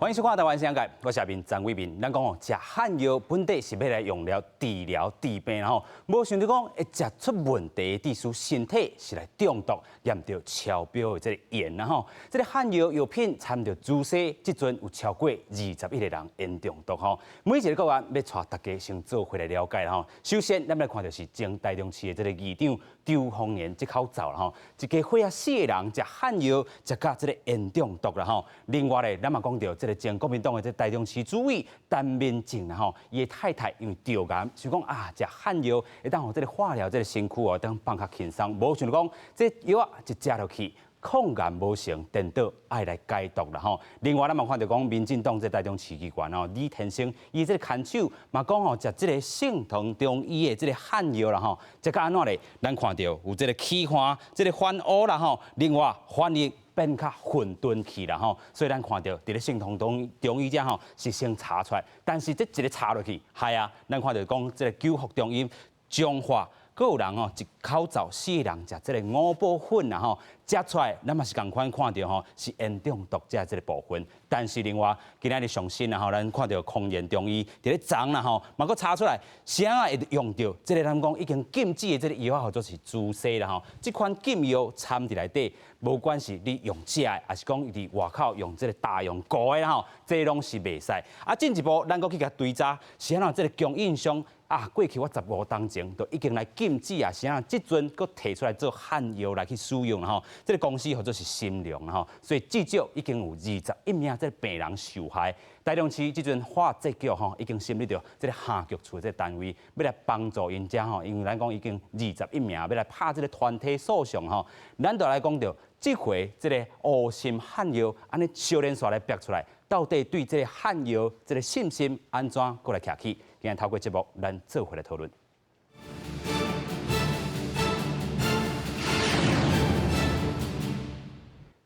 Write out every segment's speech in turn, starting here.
歡迎收看《台灣聲界》，我是阿明張偉民。咱講哦，食漢藥本底是欲來用來治療治病吼，無想著講會食出問題，致使身體是來中毒，驗著超標的這个鹽啦吼。這个漢藥藥品摻著朱砂，這陣有超過21個人鹽中毒吼。每一个個案欲帶大家先做伙來了解吼。首先，咱來看著是前台中市的這个議長張宏年這口罩啦吼，一家伙仔四个人食漢藥食甲這个鹽中毒啦吼。另外咧，咱嘛講著這个前國民黨的這台中市主委陳明正啦吼，伊的太太因為著癌，想講啊，食漢藥會當予這个化療這个身軀哦，當放較輕鬆，無想著講這藥仔一食落去，抗癌無成，顛倒愛來解毒啦吼。另外，咱嘛看著講，民進黨這台中市議員吼李天生，伊這个牽手嘛講吼，食這个聖堂中醫的這个漢藥啦吼，食甲按怎咧？咱看著有這个起汗，這个反烏啦吼。另外反應變較混沌去啦吼，所以咱看著佇咧聖堂中醫遮吼是先查出來，但是這一个查落去，係啊，咱看著講這个久福中醫彰化，閣有人吼一口罩四个人食這个五寶粉啦吼，食出來，咱嘛是仝款看著吼是鹽中毒這這个部分。但是另外今仔日上新啦吼，咱看著康健中醫佇咧昨啦吼，嘛閣查出來，是按怎會用著這个咱講已經禁止的這个藥仔，號做是朱砂啦吼。這款禁藥摻佇內底，無管是你用食的，抑是講佇外口用這个打用膏的啦吼，這攏是袂使。啊，進一步咱閣去共追查，是按怎這个供應商啊，過去我15冬前就已經來禁止啊，是按怎這陣閣提出來做漢藥來去使用啦吼。這个公司號做是新隆啦吼，所以至少已經有21名這个病人受害。台中市這陣化疾局吼已經成立著這个下局處這个單位，欲來幫助𪜶遮吼，因為咱講已經21名，欲來拍這个團體訴訟吼。咱就來講著，這回這个烏心漢藥按呢相連紲來爆出來，到底對這个漢藥這个信心按怎閣來徛起？今日透過節目，咱做伙來討論。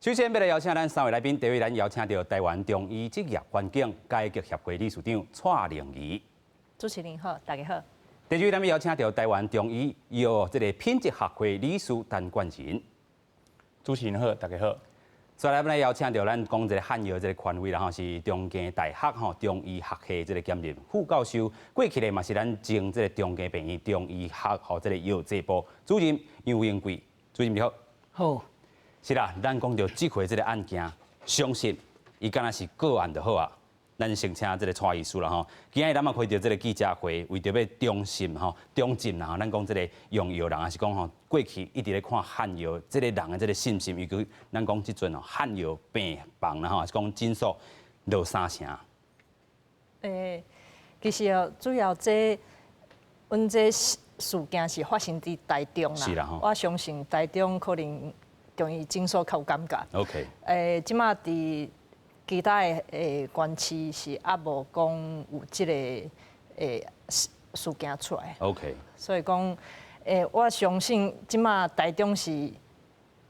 首先，欲來邀請咱三位來賓，第一位咱邀請著臺灣中醫職業環境改革協會理事長蔡玲儀。主持人好，大家好。第二位，咱欲邀請著臺灣中醫藥這个品質學會理事陳冠仁。主持人好，大家好。再來，欲來邀請著咱講這个漢藥這个權威啦吼，是中興大學吼中醫學系這个兼任副教授，過去咧嘛是咱前這个中興病院中醫學吼這个藥劑部主任楊英貴主任你好。好。是啦，咱講著這回這个案件，相信伊敢若是個案就好啊。咱先請這个蔡醫師啦吼，今日咱嘛開著這个記者會，為著欲忠心吼、忠進啦吼，咱講這个用藥人，抑是講吼過去一直咧看漢藥這个人的這个信心，尤其咱講這陣哦漢藥病房啦吼，抑是講診所落三成。欸，其實哦，主要這阮這事件是發生佇台中啦，是啦吼，我相信台中可能中醫診所較有感覺。 欸，這馬佇其他的縣市是猶無講有這个事件出來。 所以講，我相信這馬台中是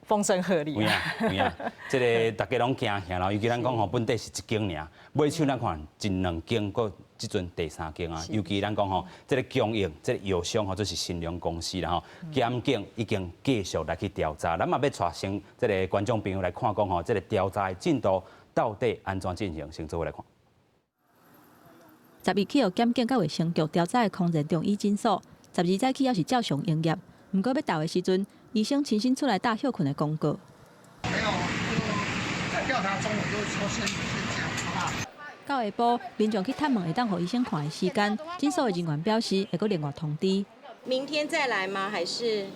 風聲鶴唳。有影有影，這个大家攏驚嚇啦，尤其咱講吼，本底是一間爾，尾手咱看一兩間，閣這陣第三間啊。尤其咱講吼，這个供應這个藥商吼，這是新隆公司啦吼，檢警已經繼續來去調查，咱嘛欲帶先這个觀眾朋友來看講吼，這个調查的進度到底按怎進行？先做伙來看。10日去予檢警佮衛生局調查的康健中醫診所，12早起猶是照常營業。毋過欲投的時陣，醫生親身出來貼歇睏的公告。沒有，就在調查中，我就說先先講，好不好？到下晡，民眾去探問會當予醫生看的時間，診所的人員表示會閣另外通知。明天再來嗎？還是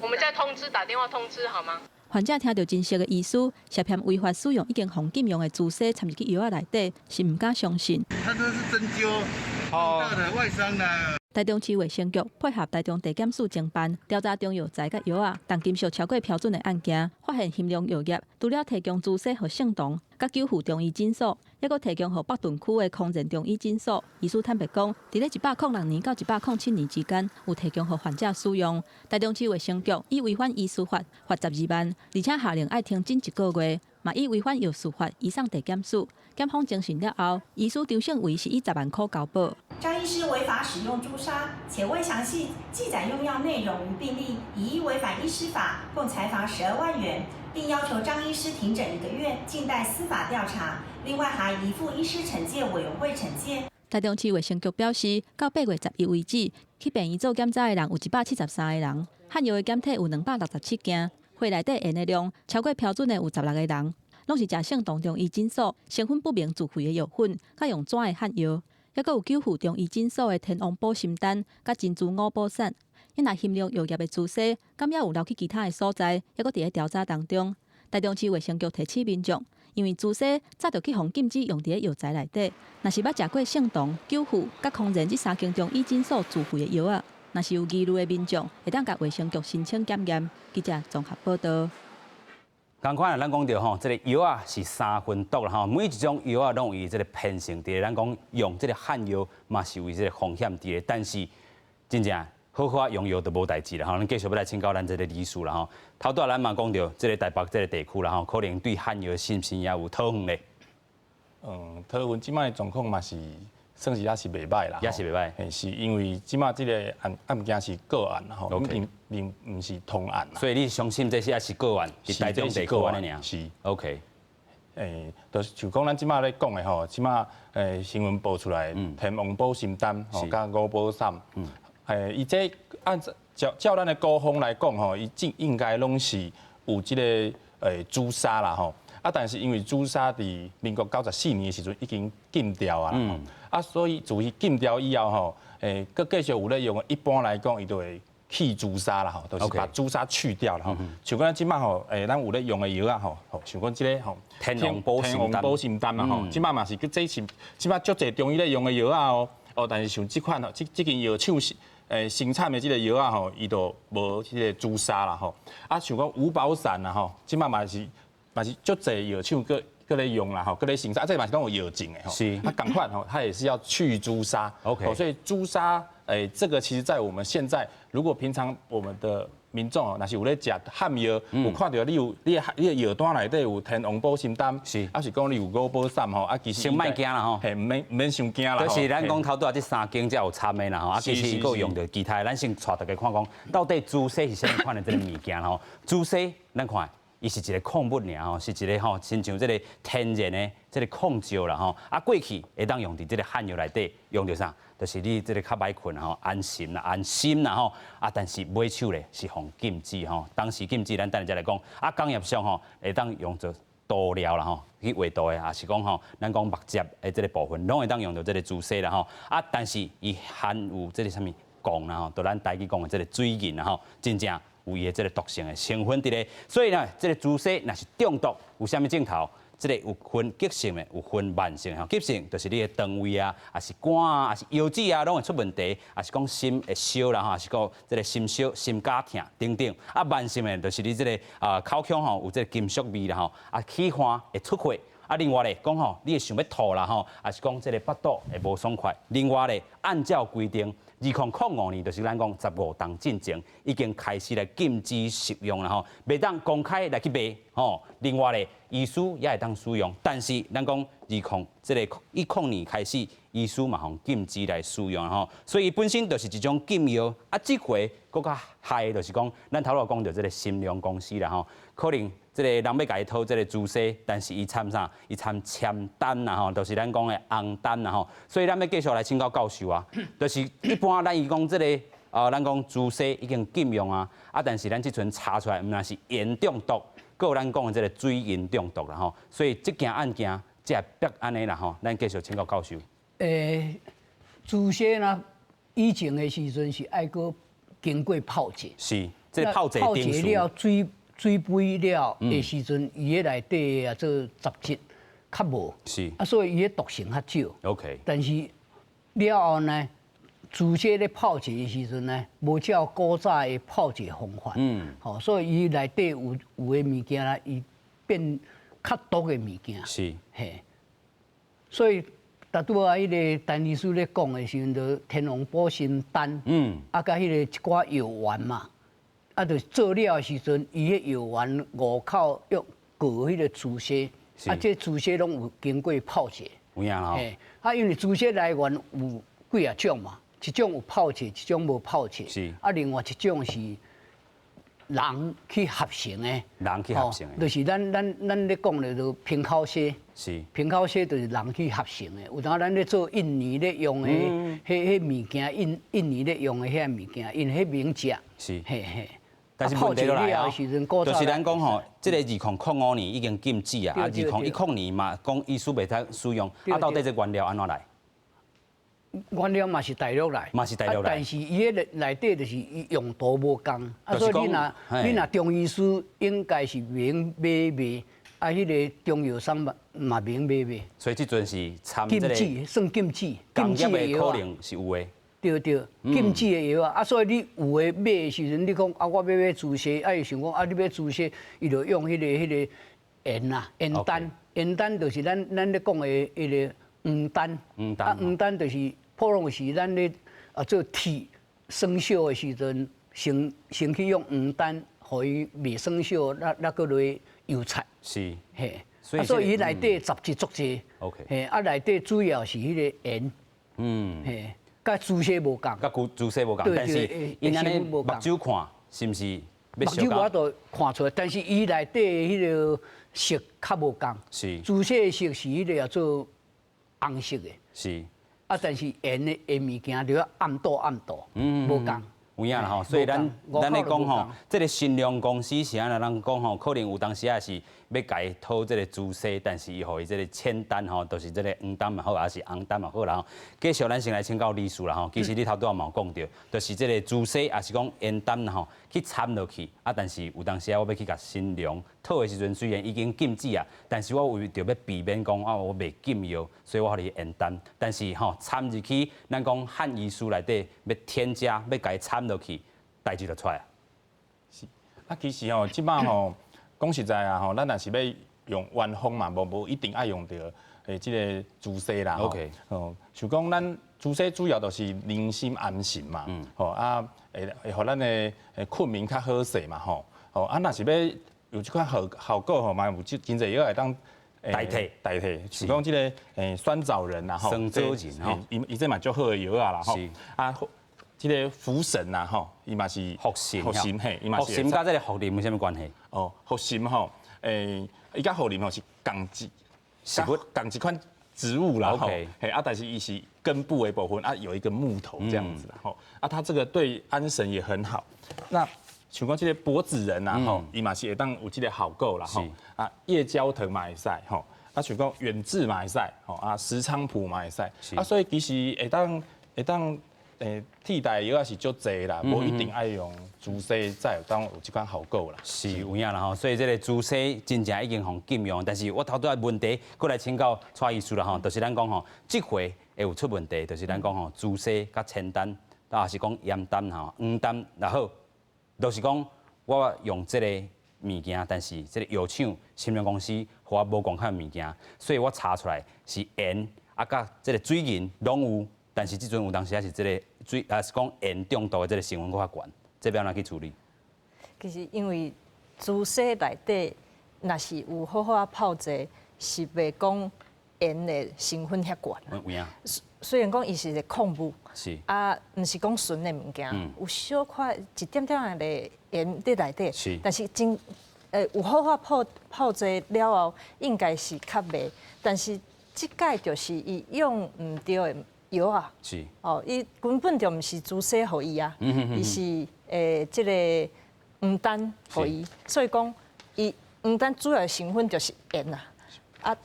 我們再通知，打電話通知好嗎？患者聽著真實的醫師涉嫌違法使用已經予禁用的朱砂摻入去藥仔內底，是毋敢相信。他這是針灸，大的外傷的。台中市衛生局配合台中地檢署偵辦調查中藥材佮藥仔重金屬超過標準的案件，發現興隆藥業除了提供朱砂予聖堂、佮久富中醫診所，猶閣提供予北屯區的康健中醫診所。醫師坦白講，佇咧106年到107年之間，有提供予患者使用。台中市衛生局以違反醫師法罰12萬，而且下令愛停診一個月，嘛以違反藥事法移送地檢署。檢方偵訊了後，醫師張勝偉是以10萬箍交保。張醫師違法使用朱砂，且未詳細記載用藥內容與病歷，以違反醫師法，共裁罰12萬元。並要求張醫師停診一個月，靜待司法調查。另外，還移付醫師懲戒委員會懲戒。台中市衛生局表示，到8月11為止，去病院做檢查的人有173個人，漢藥的檢體有267件，血內底鉛的量超過標準的有16個人，攏是食聖同中醫診所成分不明自費的藥粉，佮用紙的漢藥，猶閣有給付中醫診所的天王保心丹、佮珍珠五寶散。因若興隆藥業的朱砂，敢猶有流去其他的所在，猶閣佇咧調查當中。台中市衛生局提醒民眾，因為朱砂早就去予禁止用佇咧藥材內底，若是捌食過聖同、久富、佮康仁這三間中醫診所自費的藥仔，若是有疑慮的民眾，會當共衛生局申請檢驗。記者綜合報道。仝款啊，咱講著吼，這个藥仔是三分毒啦吼，每一種藥仔攏有伊這个偏性佇咧，咱講用這个漢藥嘛是有這个風險佇咧，但是真正好好用藥就無代誌啦吼。咱繼續欲來請教咱這个理事啦吼。頭拄仔咱嘛講著這个台北這个地區啦吼，可能對漢藥是毋是也有桃園咧？嗯，桃園這擺狀況嘛是算是也是袂䆀啦，也是袂䆀。嘿，是因為這擺這个案件是個案啦吼，並毋是通案。所以你相信這是也是個案，是台中地區按呢爾？是。 欸，就是像講咱這擺咧講的吼，這擺新聞報出來，天王保心丹吼，佮五寶散，欸，伊這按照照咱的古方來講吼，伊正應該攏是有這个朱砂啦吼。啊，但是因為朱砂佇民國94年的時陣已經禁掉啊，啊，所以自伊禁掉以後吼，欸，閣繼續有咧用，一般來講，伊就會去朱砂啦吼，就是把朱砂去掉啦吼。像講咱這擺吼，欸，咱有咧用的藥仔吼，像講這个吼，天王保天王保心丹嘛吼，這擺嘛是這是這擺足濟中醫咧用的藥仔哦，哦，但是像這款吼，這間藥廠是生產的這个藥仔吼，伊就無這个朱砂啦吼。啊，像講五寶散啦吼，這擺嘛是足濟藥廠閣閣咧用啦吼，閣咧生產，啊，這嘛是攏有藥證的吼。啊，仝款吼，它也是要去朱砂。 所以朱砂，欸，這個其實在我們現在，如果平常我們的民眾哦，若是有咧食漢藥，有看著你有你的藥單內底有天王保心丹，啊是講你有五寶散吼，啊其實先莫驚啦吼，嘿，毋免傷驚啦。就是咱講頭拄仔這三間才有參的啦吼，啊其實伊閣有用著其他的，咱先帶大家看講，到底朱砂是啥物款的這个物件吼？朱砂，咱看。伊是一个礦物爾吼，是一个吼，親像這个天然的這个礦石啦吼。啊，過去會當用佇這个漢藥內底，用著啥？就是你這个較歹睏吼，安神啦、安心啦吼。啊，但是尾手咧是予禁止吼，當時禁止，咱等下再來講。啊，工業上吼會當用做塗料啦吼，去畫圖的，也是講吼，咱講墨汁的這个部分，攏會當用著這个朱砂啦吼。啊，但是伊含有這个啥物汞啦吼，就咱台語講的這个水銀啦吼，真正有伊的這个毒性的成分佇咧，所以呢，這个朱砂若是中毒，有啥物症頭？這个有分急性的，有分慢性的。急性就是你的腸胃啊，抑是肝啊，抑是腰子啊，攏會出問題，抑是講心會燒啦吼，抑是講這个心燒、心絞疼等等。啊，慢性的就是你這个啊口腔吼有這个金屬味啦吼，啊起汗會出血。啊，另外咧講吼，你會想欲吐啦吼，抑是講這个腹肚會無爽快。另外咧，按照規定，2005年就是咱講15冬進前，已經開始來禁止食用啦吼，袂當公開來去賣吼。另外咧，醫師也會當使用，但是咱講二空這个10年開始，醫師嘛予禁止來使用吼，所以本身就是一種禁藥。啊，這回閣較害的就是講，咱頭路講著這个新隆公司啦吼，可能這个人欲共伊討這个朱砂，但是伊摻啥？伊摻鉛丹啦吼，就是咱講的紅丹啦吼。所以咱欲繼續來請教教授啊，就是一般咱伊講這个啊，咱講朱砂已經禁用啊，啊，但是咱這陣查出來，毋但是鹽中毒，閣有咱講的這个水銀中毒啦吼。所以這件案件才會變按呢啦吼。咱繼續請教教授。欸，朱砂呢，以前的時陣是愛閣經過泡者。是，這個泡者泡者了水飛了的時陣，伊彼內底啊做雜質較無。啊，所以伊的毒性較少。 但是了後呢，朱砂咧泡製的時陣呢，無照古早的泡製方法。吼，所以伊內底有的物件啦，伊變較毒的物件。嘿。所以，拄拄仔彼个陳醫師咧講的時陣，就天王保心丹，啊，佮彼个一寡藥丸嘛，啊，就做了的時陣，伊彼藥丸外口用裹彼个朱砂，啊，這朱砂攏有經過泡製。有影吼。嘿，啊，因為朱砂來源有幾仔種嘛，一種有泡製，一種無泡製。啊，另外一種是人去合成的，人去合成的，就是咱咧講的就蘋口踅，蘋口踅就是人去合成的。有當咱咧做印尼咧用的，彼物件印尼咧用的彼物件，𪜶彼免食，嘿嘿。但是問題就來啊，就是咱講吼，這個2005年已經禁止啊，啊，2010年嘛講醫師袂當使用，啊，到底這原料按怎來？原料嘛是大陸來，嘛是大陸來，但是伊彼個內底就是伊用途無仝，啊，所以你若中醫師應該是免買賣，啊，彼個中藥商嘛嘛免買賣。所以這陣是參禁止，算禁止，禁止的可能是有的。對對，禁止的藥啊，啊，所以你有的買的時陣，你講啊，我欲買朱砂，啊，伊想講啊，你欲朱砂，伊就用彼個鹽啊，鹽丹，鹽丹就是咱咧講的彼個黃丹，啊，黃丹就是普通是咱咧啊做鐵生鏽的時陣，先去用黃丹，予伊袂生鏽，咱閣落油漆。嘿，啊，所以伊內底雜質足濟。 嘿，啊，內底主要是彼個鹽。嘿。佮朱砂無仝，佮朱砂無仝，但是𪜶按呢目睭看，是毋是？目睭無法度看出來，但是伊內底彼個色較無仝。朱砂的色是彼個做紅色的。啊，但是鹽的鹽物件就要暗度暗度，無仝。有影啦吼，所以咱咧講吼，這個新良公司是按怎人講吼，可能有當時仔是欲共伊討這個朱砂，但是伊予伊這個鉛丹吼，就是這個黃丹嘛好，抑是紅丹嘛好啦吼。繼續咱先來請教理事啦吼，其實你頭拄仔嘛有講著，就是這個朱砂抑是講鉛丹吼，去摻落去啊，但是有當時仔我欲去共新良討的時陣，雖然已經禁止啊，但是我為著欲避免講啊，我袂禁藥，所以我予你鉛丹，但是吼摻入去，咱講漢醫師內底欲添加，欲共伊摻落去，代誌就出來啊。是，啊，其實吼，這擺吼，講實在啊吼，咱若是欲用原方嘛，無一定愛用著這個朱砂啦。 哦，像講咱朱砂主要就是寧心安神嘛，吼啊，會予咱的睏眠較好勢嘛，吼，吼啊，若是欲有這款效果吼，嘛有真濟藥會當代替代替，像講這個酸棗仁啦吼，酸棗仁吼，伊這嘛足好的藥仔啦吼，啊。這個茯神呐，吼，伊嘛是茯神，茯神嘿，伊嘛是。茯神佮這個茯苓有啥物關係？哦，茯神吼，伊佮茯苓吼是仝一植物，仝一款植物啦，吼，嘿，啊，但是伊是根部的部分啊，有一個木頭這樣子啦，吼，啊，它這個對安神也很好。那像講這個柏子仁呐，吼，伊嘛是會當有這個效果啦，吼，啊，夜交藤嘛會使，吼，啊，像講遠志嘛會使，吼，啊，石菖蒲嘛會使，啊，所以其實會當替代藥仔是足濟啦，無一定愛用朱砂才會當有這款效果啦。是有影啦吼，所以這個朱砂真正已經予禁用，但是我頭拄仔問題，閣來請教蔡醫師啦吼，就是咱講吼，這回會有出問題，就是咱講吼，朱砂佮鉛丹，啊是講鹽丹吼、黃丹，然後就是講我用這個物件，但是這個藥廠新良公司予我無仝款物件，所以我查出來是鹽啊，佮這個水銀攏有。但是這陣有當時還是這個水，抑是講鹽中毒的這個成分閣較懸，這欲按怎去處理？其實因為朱砂內底，若是有好好仔泡製，是袂講鹽的成分遐懸。有影。雖然講伊是一個礦物，啊，毋是講純的物件，有小可一點點的鹽佇內底，但是真有好好泡製了後，應該是較袂。但是這擺就是伊用毋對的藥啊，哦，伊根本就毋是朱砂予伊啊，伊是這個黃丹予伊，所以講伊黃丹主要的成分就是鹽啊，啊，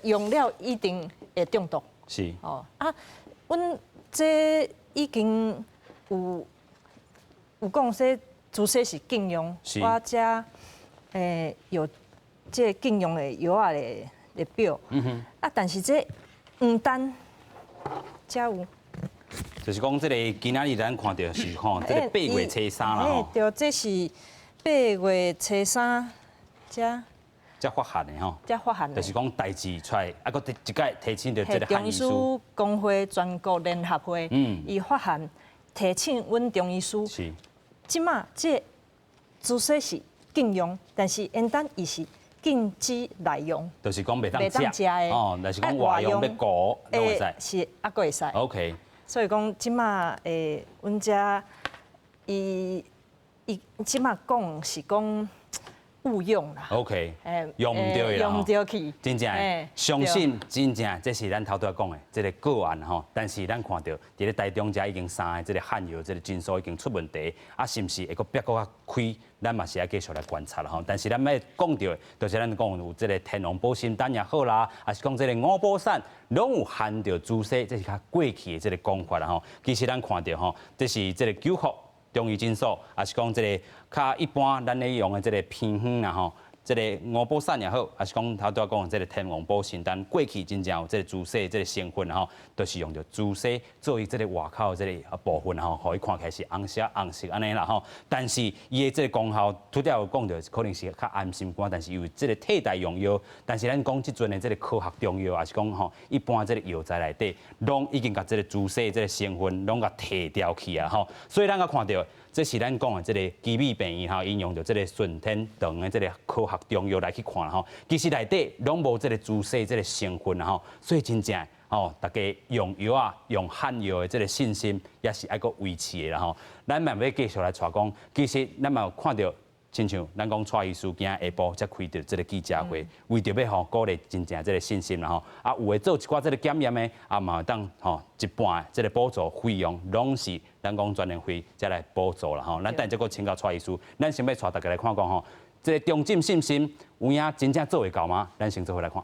用了一定會中毒。哦，啊，阮這已經有講說朱砂是禁用，我遮有這個禁用的藥仔的表，啊，但是這黃丹。遮有，就是講這個今仔日咱看著是吼，這個八月初三啦吼。對，這是八月初三，遮。才發現的吼。才發現的。就是講代誌出來，啊，閣一擺提醒著這個漢醫師。中醫師公會全國聯合會，伊發函提醒阮中醫師。這馬這朱砂是禁用，但是鉛丹伊是禁止內用，就是講袂當食的哦，若是講外用欲糊攏會使，是猶閣會使。 OK。所以講這馬阮遮伊伊這馬講是講誤用啦。 OK，用毋對啦，用毋對去。真正，相信真正這是咱頭拄仔講的這個個案吼。但是咱看著佇咧台中遮已經三个這個漢藥這個診所已經出問題，啊，是毋是會閣煏閣較開？咱嘛是愛繼續來觀察啦吼。但是咱欲講著的，就是咱講有這個天王保心丹也好啦，抑是講這個五寶散，攏有含著朱砂，這是較過去的這個講法啦吼。其實咱看著吼，這是這個久福中醫診所，抑是講這個較一般咱咧用的這個偏方啦吼，這個五寶散也好，抑是講頭拄仔講的這個天王保心丹，過去真正有這個朱砂這個成分吼，都是用著朱砂做伊這個外口這個部分吼，予伊看起來是紅色紅色按呢啦吼。但是伊的這個功效，拄才有講著，可能是較安心肝，但是有這個替代用藥。但是咱講這陣的這個科學中藥，抑是講吼一般這個藥材內底，攏已經共這個朱砂這個成分攏共提掉去啊吼。所以咱閣看著，這是咱講的這個奇美病院吼，應用著這個順天堂的這個科學中藥來去看吼，其實內底攏無這個朱砂這個成分吼，所以真正吼，大家用藥仔用漢藥的這個信心也是愛閣維持的啦吼。咱嘛欲繼續來帶講，其實咱嘛有看著，親像咱講蔡醫師今下晡才開著這個記者會，為著欲吼鼓勵真正這個信心啦吼。啊，有的做一寡這個檢驗的，啊嘛會當吼一半這個補助費用攏是咱講全聯會才來補助啦吼。咱等下閣請教蔡醫師，咱先欲帶大家來看講吼，這個重振信心有影真正做會到嗎？咱先做伙來看。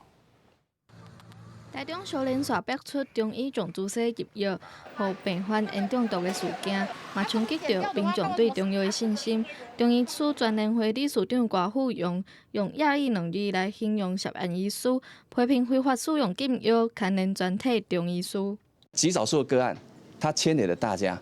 台中小連續爆出中醫將朱砂入藥，予病患鉛中毒的事件，嘛衝擊著民眾對中藥的信心。中醫師全聯會理事長郭富榮用訝異兩字來形容涉案醫師，批評非法使用禁藥，牽連全體中醫師。極少數的個案，他牽連了大家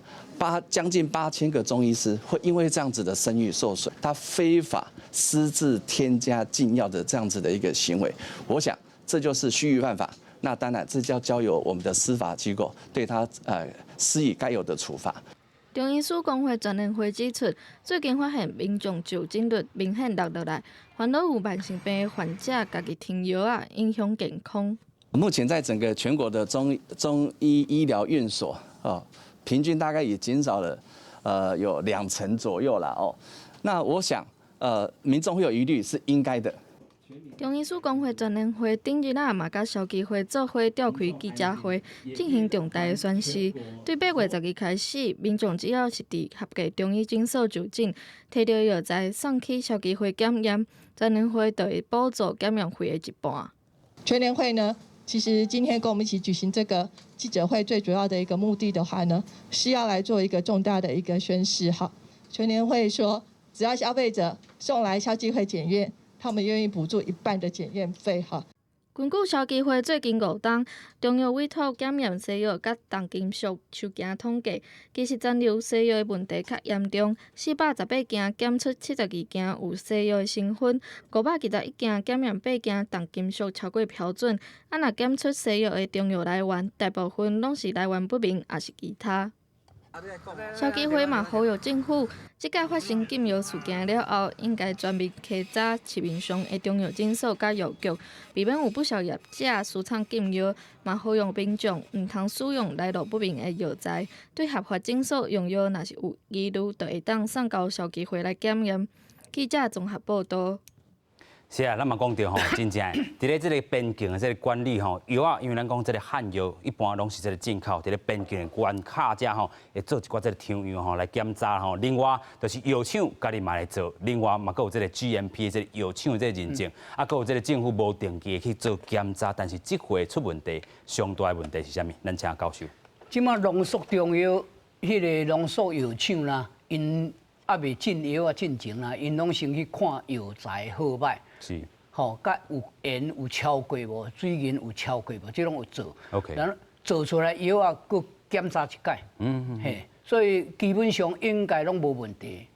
將近8000個中醫師會因為這樣子的聲譽受損，他非法私自添加禁藥的這樣子的一個行為，我想這就是蓄意犯法。那當然，這就要交由我們的司法機構對他施以該有的處罰。中醫師公會全聯會指出，最近發現民眾就診率明顯落落來，煩惱有慢性病的患者家己吞藥仔，影響健康。目前在整個全國的中醫醫療院所哦，平均大概也減少了有2成左右了哦。那我想，民眾會有疑慮是應該的。中醫師公會全聯會頂日仔嘛，佮消基會做伙召開記者會，進行重大的宣示。對8月12開始，民眾只要是佇合格中醫診所就診，提著藥材送去消基會檢驗，全聯會就會補助檢驗費的一半。全聯會呢，其實今天跟我們一起舉行這個記者會，最主要的一個目的的話呢，是要來做一個重大的一個宣示。哈，全聯會說，只要消費者送來消基會檢驗，他們願意補助一半的檢驗費，哈。根據消基會最近五冬中藥委託檢驗西藥佮重金屬收件統計，其實殘留西藥的問題較嚴重，418件檢出72件有西藥的成分，521件檢驗八件重金屬超過標準。啊，若檢出西藥的中藥來源，大部分攏是來源不明，抑是其他。消基會嘛呼籲政府，這擺發生禁藥事件了後，應該全面稽查市面上的中藥診所佮藥局，避免有不肖業者私藏禁藥。嘛呼籲民眾毋通使用來路不明的藥材，對合法診所用藥若是有疑慮，就會當送交消基會來檢驗。記者綜合報導。是啊，咱嘛講著吼，真正佇咧這個邊境的這個管理吼，藥仔，因為咱講這個漢藥一般攏是這個進口，佇咧邊境的關卡遮吼，會做一寡這個抽樣吼來檢查吼。另外，就是藥廠家己嘛來做，另外嘛閣有這個 GMP 這個藥廠的這個認證，啊，閣有這個政府無定期去做檢查，但是這回出問題，上大的問題是啥物？咱請教授。這馬濃縮中藥，彼個濃縮藥廠啦，𪜶猶未進藥仔進前啦，𪜶攏先去看藥材好䆀。吼，佮有鹽有超過無？水銀有超過無？這攏有做。 然後做出來藥仔，閣檢查一擺。嘿，所以基本上應該攏無問題。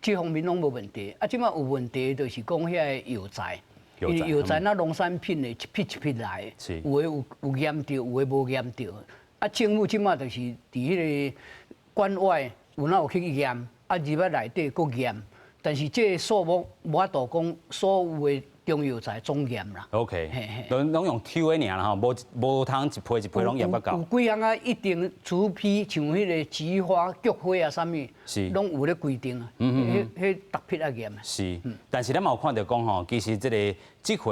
這方面攏無問題。啊，這馬有問題就是講遐个藥材，因為藥材咱農產品的一批一批來，有的有驗著，有的無驗著。啊，政府這馬就是佇彼個關外有哪有去驗，啊入來內底閣驗。但是這個數目無法度講所有的中藥材總驗啦。 OK，攏用抽的爾啦吼，無通一批一批攏驗甲夠。有幾項啊，一定除批像彼個菊花、菊花啊，啥物，攏有咧規定啊。彼逐批愛驗。是，但是咱嘛有看著講吼，其實這個積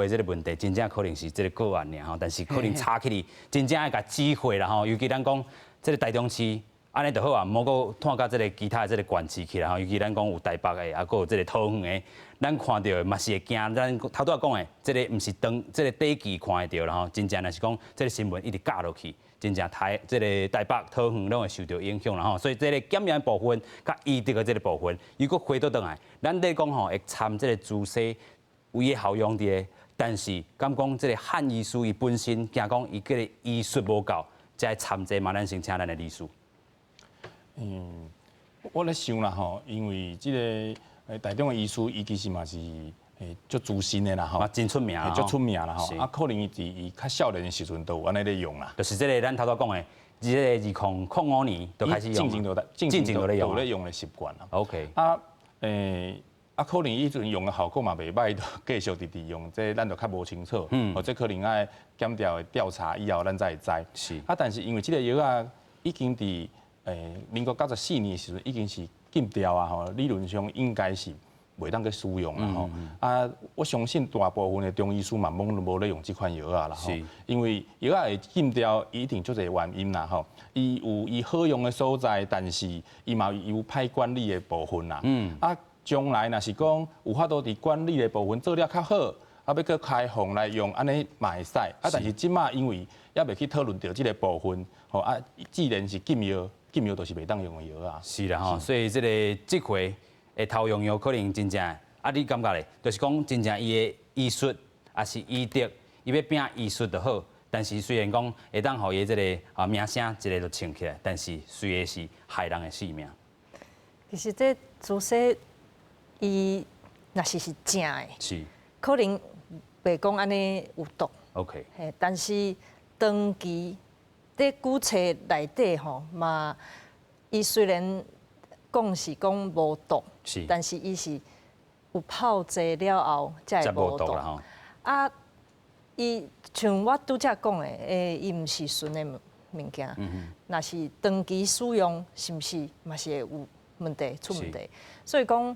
血這個問題，真正可能是這個個案爾吼，但是可能查起來真正愛共指揮啦吼，尤其咱講這個台中市。按呢就好啊，毋好閣拖到這個其他的這個縣市去啦吼。尤其咱講有台北的，啊，閣有這個桃園的，咱看著嘛是會驚。咱頭拄仔講的，這個毋是長，這個短期看會著啦吼。真正若是講這個新聞一直加落去，真正這個台北、桃園攏會受著影響啦吼。所以這個檢驗部分，佮醫德的這個部分，如果回倒轉來，咱咧講吼會摻這個朱砂有伊的效用佇个，但是敢講這個漢醫師伊本身驚講伊這個醫術無夠，才會摻這嘛，咱先請咱的理事。我咧想啦吼，因為這個台中的醫師，伊其實嘛是足資深的啦吼，真出名，足出名啦吼。啊，可能伊佇伊較少年的時陣都有按呢咧用啦。就是這個咱頭拄講的，這個2005年就開始用，進前就咧用的習慣啦。 啊，可能彼陣用的效果嘛袂䆀，就繼續直直用，這咱就較無清楚。或者可能愛檢調的調查以後，咱才會知。啊，但是因為這個藥仔已經佇民國94年的時陣已經是禁掉啊吼，理論上應該是袂當閣使用啦吼。啊，我相信大部分的中醫師嘛，攏無咧用這款藥仔啦吼。因為藥仔會禁掉，一定足濟原因啦吼。伊有伊好用的所在，但是伊嘛有歹管理的部分啦。啊，將來若是講有法度佇管理的部分做了較好，啊，欲閣開放來用，按呢嘛會使。啊，但是這馬因為猶未去討論著這個部分，吼啊，既然是禁藥。禁藥就是袂當用的藥啊。是啦吼，所以這個這回的偷用藥可能真正啊，你感覺咧？就是講真正伊的醫術抑是醫德，伊欲拼醫術就好。但是雖然講會當予伊這個啊名聲一个就衝起來，但是隨的是害人的性命。其實這朱砂伊若是是正的，可能袂講按呢有毒。 嘿，但是長期佇古冊內底吼嘛，伊雖然講是講無毒，但是伊是有泡製了後才會無毒。啊，伊像我拄才講的，伊毋是純的物件，若是長期使用，是毋是嘛是會有問題出問題？所以講，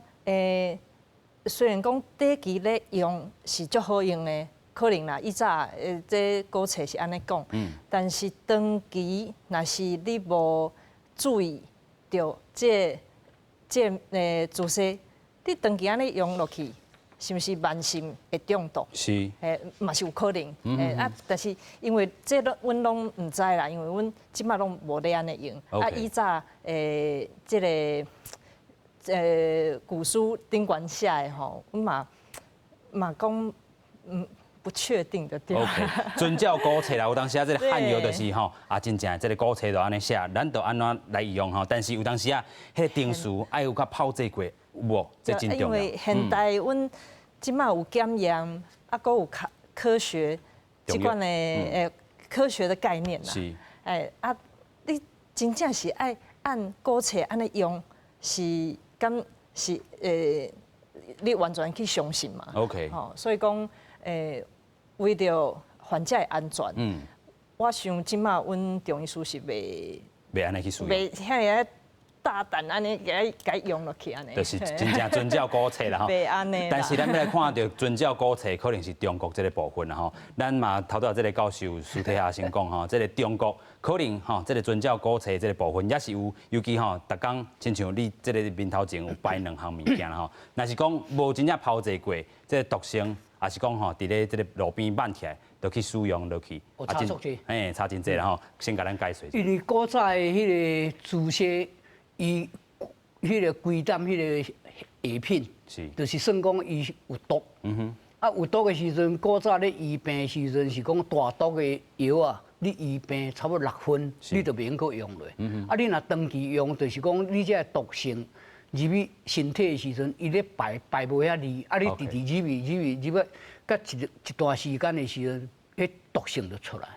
雖然講短期咧用是足好用的。可能啦，以早這古冊是按呢講，但是長期若是你無注意著這朱砂，你長期按呢用落去，是毋是慢性會中毒？嘛是有可能。啊，但是因為這攏阮攏毋知啦，因為阮這馬攏無咧按呢用。啊，以早這個古書頂懸寫的吼，阮嘛嘛講不確定的對。 OK，遵照古冊啦，有當時啊，這個漢藥就是吼啊，真正這個古冊就按呢寫，咱就按怎來用吼。但是有當時啊，彼個程序愛有較炮製過，有無？這真重要。因為現代阮這馬有檢驗，啊，閣有科科學這款的科學的概念啦。啊，你真正是愛按古冊按呢用，是敢是你完全去相信嘛吼，所以講為著患者的安全，我想這馬阮中醫師是袂袂按呢去使用，袂遐爾大膽按呢共伊用落去按呢。就是真正遵照古冊啦吼。袂按呢。但是咱欲來看著遵照古冊，可能是中國這個部分啦吼。咱嘛頭拄仔這個教授私底下先講吼，這個中國可能吼，這個遵照古冊這個部分也是有，尤其吼，逐工親像你這個面頭前有擺兩項物件啦吼。若是講無真正炮製過，這個毒性。抑是講吼，佇咧這個路邊挽起來，就去使用落去，差足濟，嘿，差真濟啦吼。先共咱解說。因為古早的彼個朱砂，伊彼個歸膽彼個下品，就是算講伊有毒。啊，有毒的時陣，古早咧醫病的時陣是講大毒的藥啊，你醫病差不多6分，你就袂用閣用落。啊，你若長期用，就是講你這個毒性入去身體的時陣，伊咧排排無遐利，啊，你直直入去入去入去，佮一一段時間的時陣，彼毒性就出來。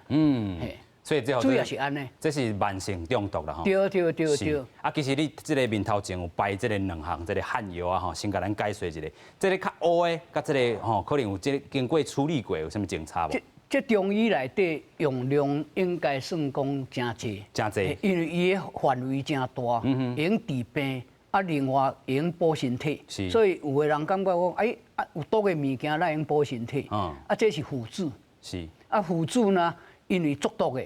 所以這主要是按呢，這是慢性中毒啦吼。對對對對。啊，其實你這个面頭前有擺這个兩項這个漢藥啊吼，先共咱解說一下。這个較烏的，佮這个吼，可能有這个經過處理過，有啥物相差無？這中醫內底用量應該算講誠濟，誠濟，因為伊的範圍誠大，會用治病，啊，另外會用補身體，所以有的人感覺講，哎，啊有毒的物件，咱用補身體，啊，這是輔助，啊，輔助呢，因為足毒的，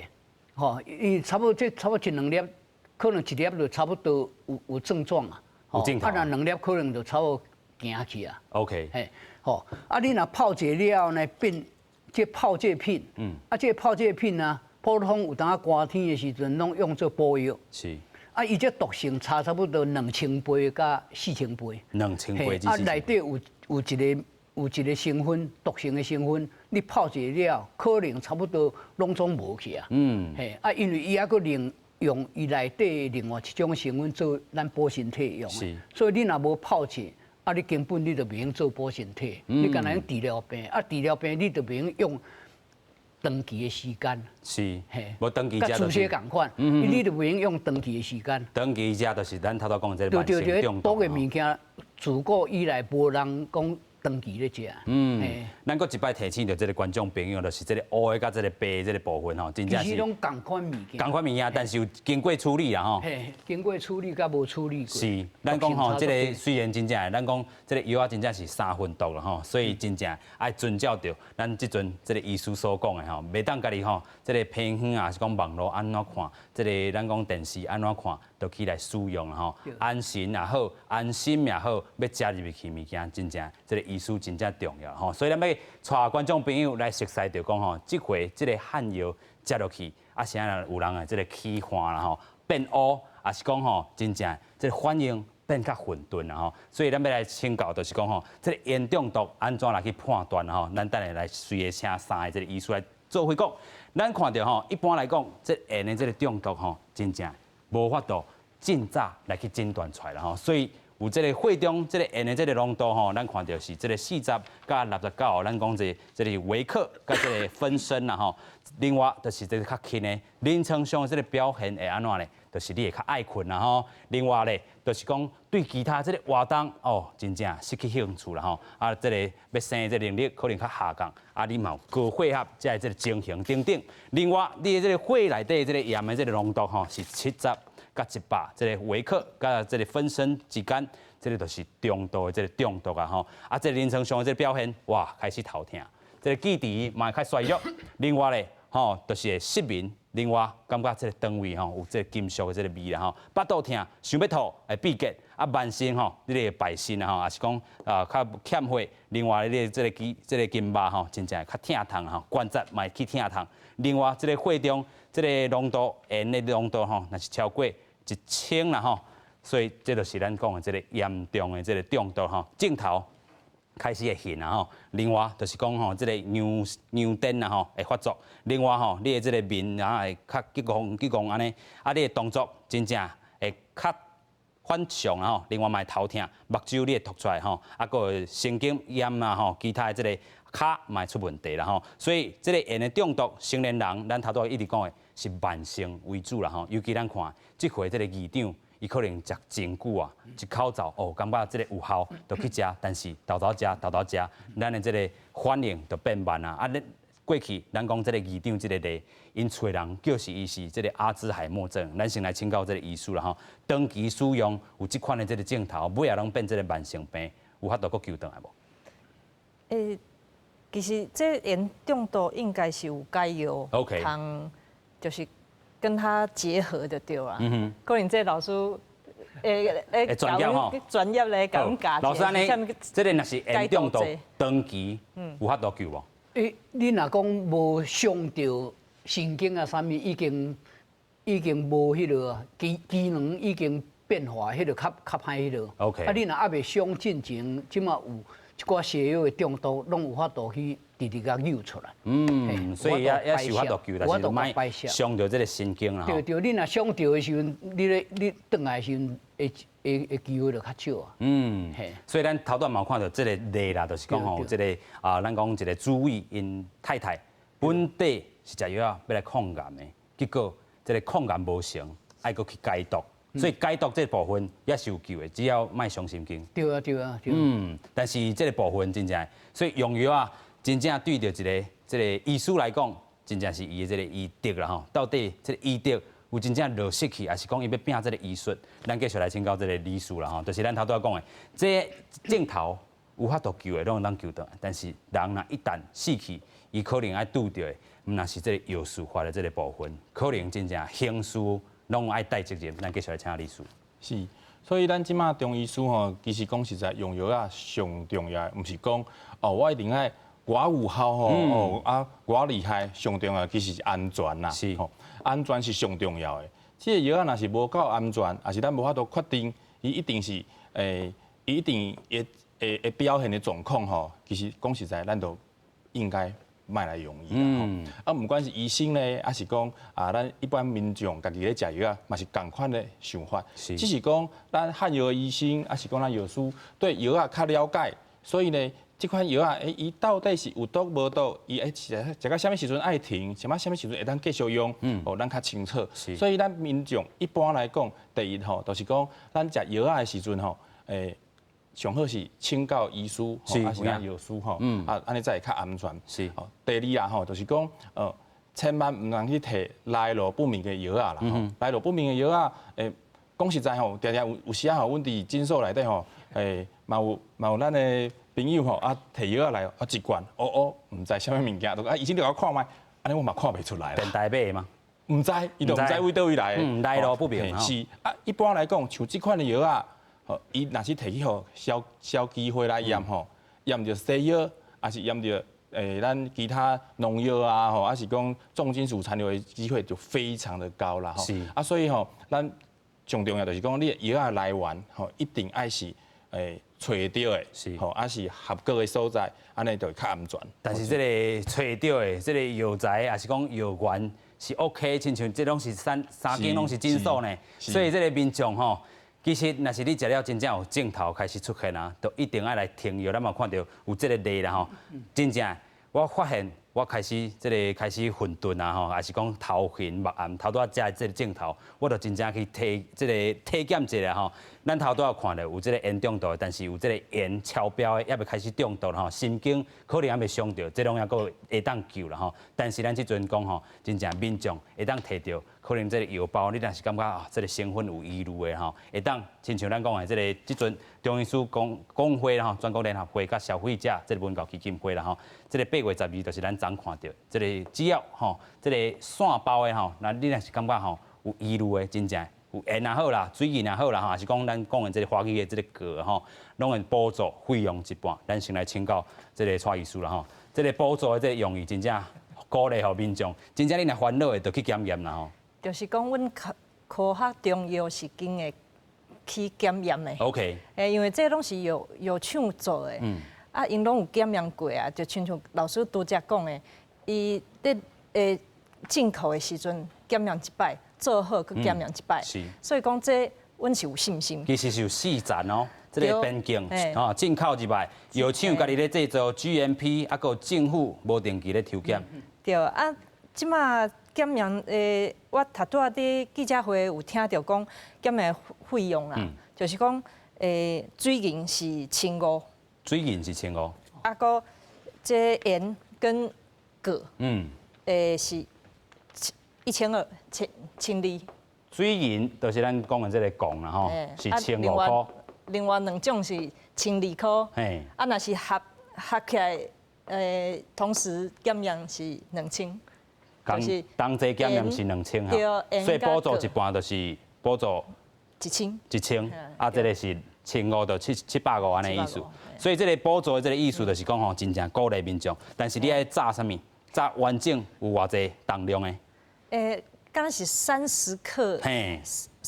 吼，伊差不多這差不多一兩粒，可能一粒就差不多有症狀啊，有症啊，若兩粒可能就差不多行去啊。 OK，嘿，吼，啊，你若泡一了後呢，變這泡製品，啊，這泡製品啊，普通有當寒天的時陣，攏用做補藥。啊，伊這毒性差差不多2000倍佮4000倍。2000倍。啊，內底有一個成分，毒性的成分，你泡一了，可能差不多攏總無去啊。嘿，啊，因為伊猶閣另用伊內底另外一種成分做咱補身體用。所以你若無泡製，啊，你根本你就袂用做補身體，你干焦用治療病，啊，治療病你就袂用用長期的時間。是，無長期食。佮注射仝款，你就袂用用長期的時間。長期食就是咱頭拄講這個慢性中毒。毒的物件，自古以來無人講長期咧食。嗯，咱閣一擺提醒著這个觀眾朋友，就是這个烏的佮這个白的這个部分吼，真正是。其實攏仝款物件。仝款物件，但是有經過處理啦吼。嘿，經過處理佮無處理過。是，咱講吼，這个雖然真正，咱講這个藥仔真正是三分毒啦吼，所以真正愛遵照著咱這陣這个醫師所講的吼，袂當家己吼，這个偏方啊，是講網路按怎看，這个咱講電視按怎看，就去來使用吼，安神也好，安心也好，欲食入去物件，真正這个醫師真正重要吼，所以咱欲帶觀眾朋友來熟悉著講吼，這回這个漢藥食落去，啊，啥人有人的這个起汗啦吼，變烏，抑是講吼，真正這个反應變較混沌啦吼，所以咱欲來請教，就是講吼，這个鹽中毒按怎來去判斷吼？咱等下來隨個請三个這个醫師來做伙講。咱看著吼，一般來講，這鹽的這个中毒吼，真正無法度盡早來去診斷出來啦吼，所以有這个血中這个鹽的這个濃度吼，咱看著是這个40佮69，咱講這這个微克佮這个分升啦吼。另外就是這个較輕的臨床上的這个表現會按怎呢？就是你會較愛睏啦吼。另外咧，就是講對其他這个活動哦，真正失去興趣啦吼。啊，這个欲生的這个能力可能較下降，啊，你嘛有高血壓這个這个情形等等。另外，你的這个血內底這个鹽的這个濃度吼是70佮100，這个微克佮這个分升之間，這个就是中度的這个中毒啊吼。啊，這个臨床上的這个表現，哇，開始頭痛，這个記憶嘛會較衰弱。另外咧，吼，就是會失眠。另外，感覺這个腸胃吼有這个金屬的這个味啦吼，腹肚疼，想欲吐會秘結，啊，慢性吼，你會排腎啦吼，抑是講啊較欠血。另外，你的這个肌這个筋肉吼，真正會較疼痛吼，關節嘛會去疼痛。另外，這个血中這个濃度鹽的濃度吼，若是超過1000啦吼，所以這就是咱講的這个嚴重的這个中毒吼，鏡頭開始會眩啊吼，另外就是講吼，這个陽陽癲啊吼會發作，另外吼，你的這个面啊會較激昂激昂按呢，啊，你的動作真正會較反常啊吼，另外嘛會頭痛，目睭你會凸出來吼，啊，閣會神經炎啊吼，其他的這个跤嘛會出問題啦吼，所以這个鹽的中毒，成年人咱頭拄一直講的是慢性為主啦吼，尤其咱看這回這个議長。伊可能食真久啊，一口罩哦，感覺這个有效，就去食，但是沓沓食，沓沓食，咱的這个反應就變慢啊。啊，咱過去咱講這个議長這个例，𪜶厝的人叫是伊是這个阿茲海默症，咱先來請教這个醫師啦吼。長期使用有這款的這个症頭，尾仔攏變這个慢性病，有法度閣救轉來無？欸，其實這鹽中毒應該是有解藥， 通就是跟它結合就對啦。可能這老師會專業吼，專業來共阮教。老師按呢，這个若是鹽中毒長期，有法度救無？欸，你若講無傷著神經啊，啥物已經已經無彼个機機能已經變化，彼个較較歹彼个。 啊，你若猶未傷進前，這馬有一寡西藥的中毒，攏有法度去直直共扭出來。嗯，所以也也是有法度救，但是莫傷著這个神經啦。對對，你若傷著的時陣，你咧你轉來的時陣，會會會機會就較少啊。嗯，所以咱頭拄嘛有看著這个例啦，就是講吼，這个啊，咱講一个主委𪜶太太本底是食藥仔欲來抗癌的，結果這个抗癌無成，愛閣去解毒，所以解毒這个部分也是有救的，只要莫傷神經。對啊，對啊，對。但是這个部分真正，所以用藥啊，真正對著一个這个醫師來講，真正是伊的這个醫德啦吼。到底這个醫德有真正落實去，還是講伊欲拚這个醫術？咱繼續來請教這个理事啦吼，就是咱頭拄仔講的，這个症頭有法度救的，攏會當救倒來。但是人若一旦死去，伊可能愛拄著的，毋但是這个藥事法的這个部分，可能真正刑事攏愛帶責任。咱繼續來請理事。是，所以咱這馬中醫師吼，其實講實在，用藥仔上重要的，毋是講哦，我一定愛我有效吼，哦啊，我厲害，上重要其實是安全啦，吼，安全是上重要的。這个藥仔若是無夠安全，抑是咱無法度確定，伊一定是伊一定會表現的狀況吼，其實講實在，咱都應該莫來用伊啦吼。啊，毋管是醫生咧，抑是講啊，咱一般民眾家己咧食藥仔，嘛是仝款的想法。只是講咱漢藥的醫生，抑是講咱藥師對藥仔較了解，所以呢，這款藥仔，伊到底是有毒無毒？伊食到啥物時陣愛停，啥物時陣會當繼續用？哦，咱較清楚。所以咱民眾一般來講，第一吼，就是講咱食藥仔的時陣吼，上好是請教醫師，抑是咱藥師吼，啊，按呢才會較安全。第二啊吼，就是講，千萬毋通去提來路不明的藥仔啦。來路不明的藥仔，講實在吼，定定有時仔吼，阮佇診所內底吼，嘛有咱的朋友吼，啊，提藥仔來，啊，一罐，哦哦，毋知啥物物件，就啊，醫生就共我看覓，按呢我嘛看袂出來啦。電台買的嗎？毋知，伊就毋知佇佗位來的。來路不明。是啊，一般來講，像這款的藥仔，吼，伊若是提去予消基會來驗吼，驗著西藥，抑是驗著咱其他農藥啊，吼，抑是講重金屬殘留的機會就非常的高啦。啊，所以吼，咱上重要就是講，你的藥仔來源吼，一定愛是揣著的，吼，抑是合格的所在，按呢就會較安全。但是這个揣著的這个藥材，抑是講藥源是 OK，親像這攏是三三間攏是診所呢，所以這个民眾吼，其實若是你食了真正有症頭開始出現啊，就一定愛來停藥。咱嘛看著有這个例啦吼，真正我發現我開始這个開始混沌啊吼，抑是講頭暈目暗，頭拄仔食這个症頭，我就真正去體這个體檢一下吼。咱頭拄仔有看著有這个鹽中毒，但是有這个鹽超標的，猶未開始中毒吼，神經可能猶未傷著，這攏猶閣會當救啦吼。但是咱這陣講吼，真正民眾會當提著，可能這个藥包，你若是感覺啊，這个成分有疑慮的吼，會當親像咱講的這个這陣中醫師公會啦吼，全國聯合會佮消費者這个文教基金會啦吼，這个8月12就是咱昨看著，這个只要吼，這个散包的吼，那你若是感覺吼有疑慮的，真正有鹽也好啦，水銀也好啦吼，抑是講咱講的這个華語的這个鉻吼，攏會補助費用一半。咱先來請教這个蔡醫師啦吼，這个補助的這个用意真正鼓勵予民眾，真正你若煩惱的，就去檢驗啦吼。就是講，阮科學中藥是經會去檢驗的。 因為這攏是藥廠做的。啊，𪜶攏有檢驗過啊，就親像老師拄才講的，伊佇進口的時陣檢驗一擺，做好閣檢驗一擺。所以講這阮是有信心。其實是有四層哦，這个邊境吼進口入來，藥廠家己咧製造 GMP，啊，閣有政府無定期咧抽檢。對啊，這馬檢驗我頭拄仔佇記者會有聽著講檢驗費用啦，就是講水銀是千五。水銀是千五。啊，閣這鹽跟鉻，是1200，1200。水銀就是咱講的這个汞啦吼，是1500塊。另外兩種是1200塊。啊，若是合起來，同時檢驗是2000。就是同齊檢驗是2000哈，所以補助一半就是補助 1000。 1000，啊，這个是1500到750按呢意思。所以這个補助的這个意思就是講吼，真正鼓勵民眾，但是你愛紮啥物？紮完整有偌濟重量的？敢若是30克。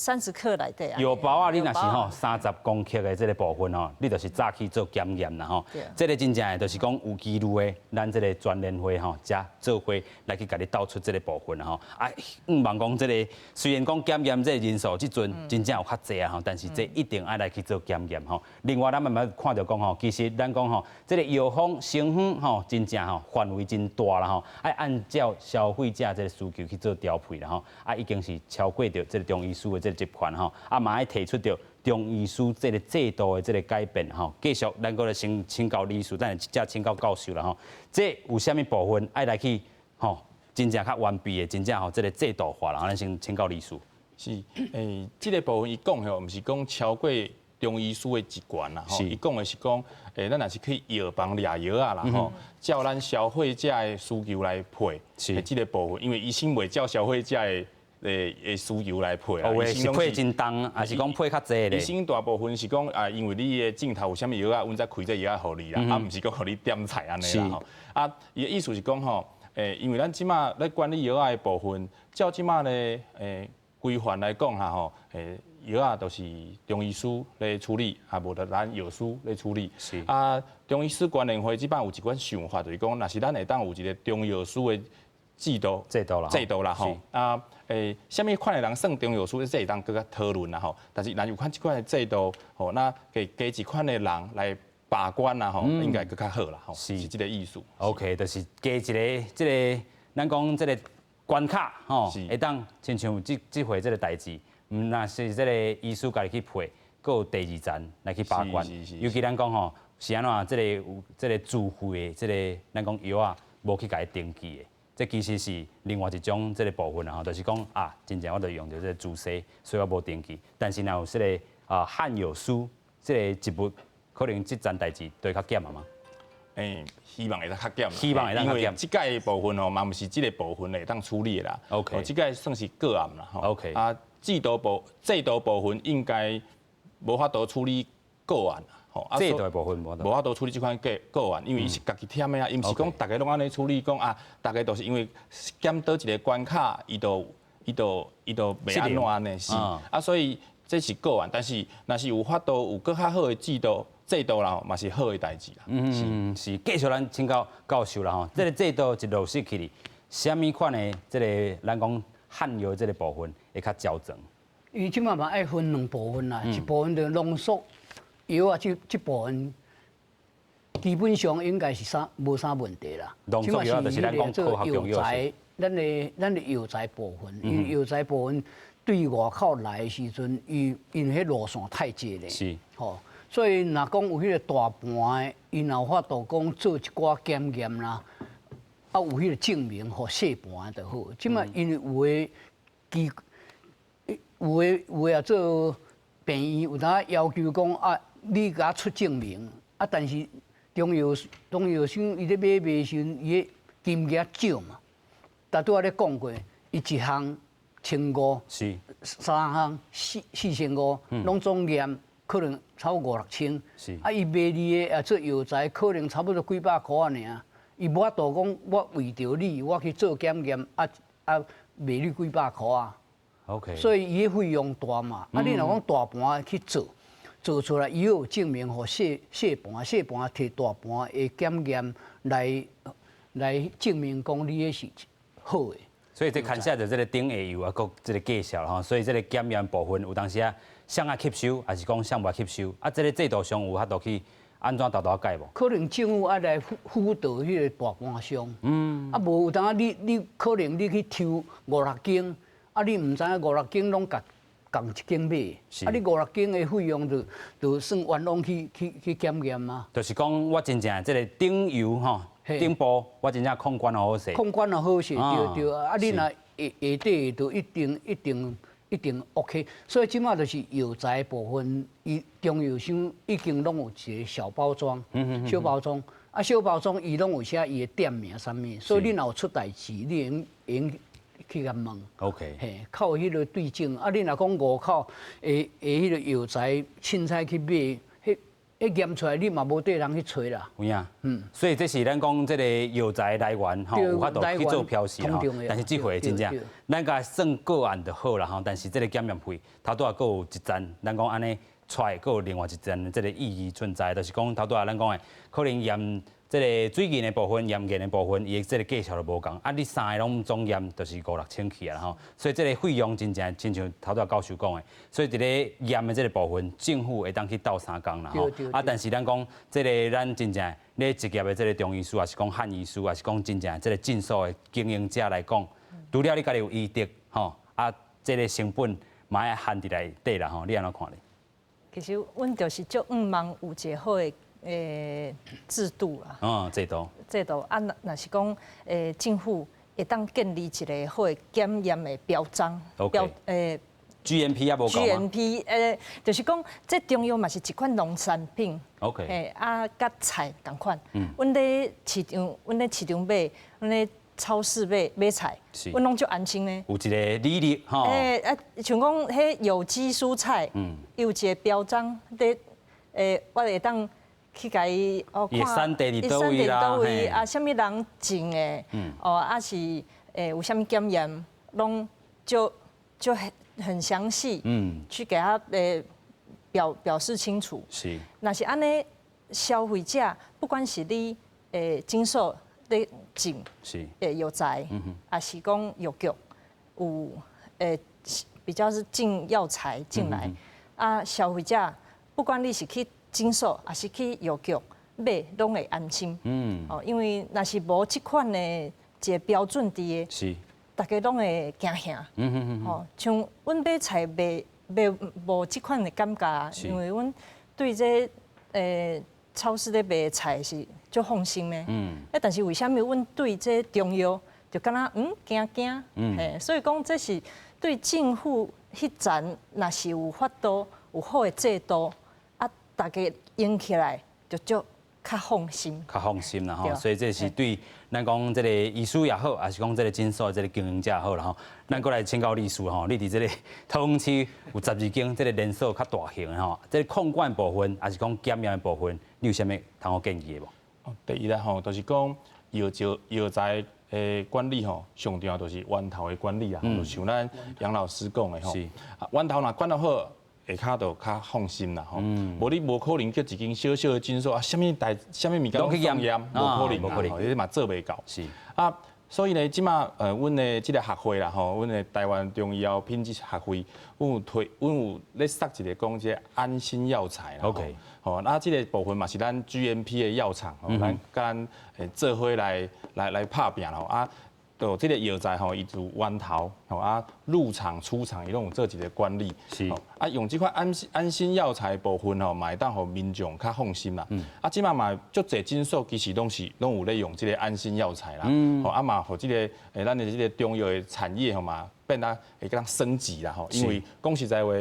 30克內底啊。藥包仔，你若是吼30公克的這個部分吼，你就是早去做檢驗啦吼。這個真正的就是講有紀律的，咱這個全聯會吼，才做伙來去共你鬥出這個部分啦吼。啊，毋望講這個雖然講檢驗這個人數這陣真正有較濟啊吼，但是這一定愛來去做檢驗吼。另外，咱慢慢看著講吼，其實咱講吼，這個藥方成分吼，真正吼範圍真大啦吼，愛按照消費者這個需求去做調配啦吼。啊，已經是超過著這個中醫師的這個職權吼，啊嘛愛提出著中醫師這個制度的這個改變吼。繼續，咱閣來先請教理事，等下才請教教授啦吼。這有啥物部分愛來去吼，真正較完備的，真正吼這個制度化啦。咱先請教理事。是，這個部分伊講吼，毋是講超過中醫師的職權啦，吼，伊講的是講，咱若是去藥房掠藥仔啦，吼，照咱消費者的需求來配，是這個部分，因為醫生袂照消費者的需求來配啦。有的是配真重，還是講配較濟咧？醫生大部分是講啊，因為你的症頭有啥物藥仔，阮才開這藥仔予你啦，啊，毋是講予你點菜按呢啦吼。啊，伊的意思是講吼，因為咱這馬咧管理藥仔的部分，照這馬咧規範來講哈吼，藥仔都是中醫師咧處理，啊，無就咱藥師咧處理。啊，中醫師關聯會這擺有一款想法，就是講，若是咱會當有一個中藥師的制度，制度啦，制度啦吼。啊，啥物款的人算中藥師，這會當閣較討論啦吼。但是若有款這款的制度，吼，那給加一款的人來把關啦吼，應該閣較好啦吼。是這個意思。 OK，就是加一個這個，咱講這個關卡吼，會當親像這這回這個代誌，毋若是這個醫師家己去配，閣有第二層來去把關。尤其咱講吼，是按怎這個有這個自費的這個，咱講藥仔無去共伊登記的。這其實是另外一種這個部分啦吼，就是講啊，真正我就用著這個自費，所以我無登記。但是若有這個啊漢藥師這個職務，可能這層代誌就會較減啊嘛。希望會當較減，希望會當較減。因為這屆部分吼，嘛毋是這個部分會當處理的啦。 這屆算是個案啦。 啊，制度部分應該無法度處理個案。吼，制度的部分無無法度處理這款個案，因為伊是家己添的啊，伊毋是講逐家攏按呢處理，講啊，逐家都是因為減倒一個關卡，伊就袂按怎按呢是，啊，所以這是個案，但是若是有法度有閣較好的制度啦，嘛是好的代誌啦。嗯，是，繼續咱請教教授啦吼，這個制度一落實起來，啥物款的這個咱講漢藥這個部分會較周全？伊這馬嘛愛分兩部分啦，一部分就濃縮藥仔，這部分基本上應該是啥無啥問題啦。濃縮藥就是咱講科學中藥材，咱的藥材部分，因為藥材部分對外口來的時陣，伊因為彼路線太濟咧，吼，所以若講有彼個大盤的，伊若有法度講做一寡檢驗啦，啊有彼個證明，予細盤的就好。這馬因為有的機，有的啊做病院有當要求講啊，你共我出證明啊，但是中藥商伊咧買賣時陣，伊的金額少嘛。但拄仔咧講過，伊一項1500，三項4500，攏總驗可能超五六千。啊，伊賣你的啊做藥材，可能差不多幾百箍仔爾。伊無法度講，我為著你，我去做檢驗，啊賣你幾百箍仔。 所以伊的費用大嘛。啊，你若講大盤去做，做出來伊有證明，予細細盤細盤提大盤的檢驗來證明講你的是好的。所以這牽涉著這個頂下游啊，閣這個介紹吼，所以這個檢驗部分有當時啊，啥愛吸收，還是講啥無吸收？啊，這個制度上有法度去按怎沓沓改無？可能政府愛來輔導彼個大盤商。啊，無有當你可能你去抽五六間，啊，你毋知影五六間攏共仝一間買，啊，你五六間的費用就算冤枉去檢驗嗎？就是講我真正這個頂游吼，頂部我真正控管好勢。控管好勢，對對啊！你若下下底就一定一定一定 OK。所以這馬就是藥材部分，伊中藥商已經攏有一個小包裝，小包裝啊，小包裝伊攏有寫伊的店名啥物，所以你若有出代誌，你會用去共問。 嘿，較有彼個對證。啊，你若講外口的彼個藥材凊彩去買，彼驗出來你嘛無綴人去揣啦。有影，所以這是咱講這個藥材來源吼，有法度去做標示吼。但是這回真正，咱共算個案就好啦吼。但是這個檢驗費，頭拄仔閣有一層，咱講按呢出來，閣有另外一層這個意義存在，就是講頭拄仔咱講的，可能驗這個水銀的部分、驗銀的部分，伊的這個價數就無仝。啊，你三个攏總驗，就是五六千去啊吼。所以這個費用真正親像頭拄仔教授講的，所以佇咧驗的這個部分，政府會當去鬥相共啦吼。啊，但是咱講這個咱真正咧職業的這個中醫師，抑是講漢醫師，抑是講真正這個診所的經營者來講，除了你家己有醫德吼，啊，這個成本嘛愛含佇內底啦吼，你按怎看咧？其實阮就是足向望有一個好的制度啦。哦，制度。制度啊，若若是講政府會當建立一個好的檢驗的標章。標GMP 也無夠 GMP 就是講這中藥嘛是一款農產品。 啊，佮菜仝款。阮咧市場，阮咧市場買，阮咧超市買買菜，阮攏足安心呢。有一個履歷吼。啊，像講彼有機蔬菜，有一個標章，咧我會當去共伊哦看。產地佇佗位啦，啊，啥物人種的，哦，啊是有啥物檢驗，攏就就很詳細，去給他表示清楚。若是按呢，消費者不管是你診所咧種，藥材，抑是講藥局有比較是進藥材進來，啊，消費者不管你是去診所，抑是去藥局買，攏會安心。哦，因為若是無這款的一個標準佇的，大家攏會驚嚇。哦，像阮買菜袂袂無這款的感覺，因為阮對這超市咧賣菜是足放心的。啊，但是為啥物阮對這中藥就敢若驚驚？嘿，所以講這是對政府彼層，若是有法度有好的制度，啊，大家用起來就足較放心。較放心啦吼，所以這是對咱講這個醫師也好，抑是講這個診所這個經營者也好啦吼。咱閣來請教律師吼，你佇這個桃園市有12間這個連鎖較大型的吼，這個控管部分，抑是講檢驗的部分，你有啥物通好建議的無？第一啦吼，就是講藥藥藥材的管理吼，上重要就是源頭的管理啊，就像咱楊老師講的吼，源頭若管得好，下跤就較放心啦吼。無你無可能叫一間小小的診所啊，啥物代啥物物件攏去驗，無可能啦吼，你嘛做袂到。啊，所以呢，這馬阮的這個學會啦吼，阮的台灣中醫藥品質學會，阮有推，阮有咧設一個講這個安心藥材啦。 吼，啊，這個部分嘛是咱 GMP 的藥廠，吼，咱佮咱做伙來拍拚吼啊。就這個藥材吼，伊就源頭吼啊，入廠出廠，伊攏有做一個管理。啊，用這款安心藥材部分吼，嘛會當予民眾較放心啦。啊，這馬嘛足濟診所其實攏是攏有咧用這個安心藥材啦。吼啊嘛，予這個咱的這個中藥的產業吼嘛變得會當升級啦吼。因為講實在話，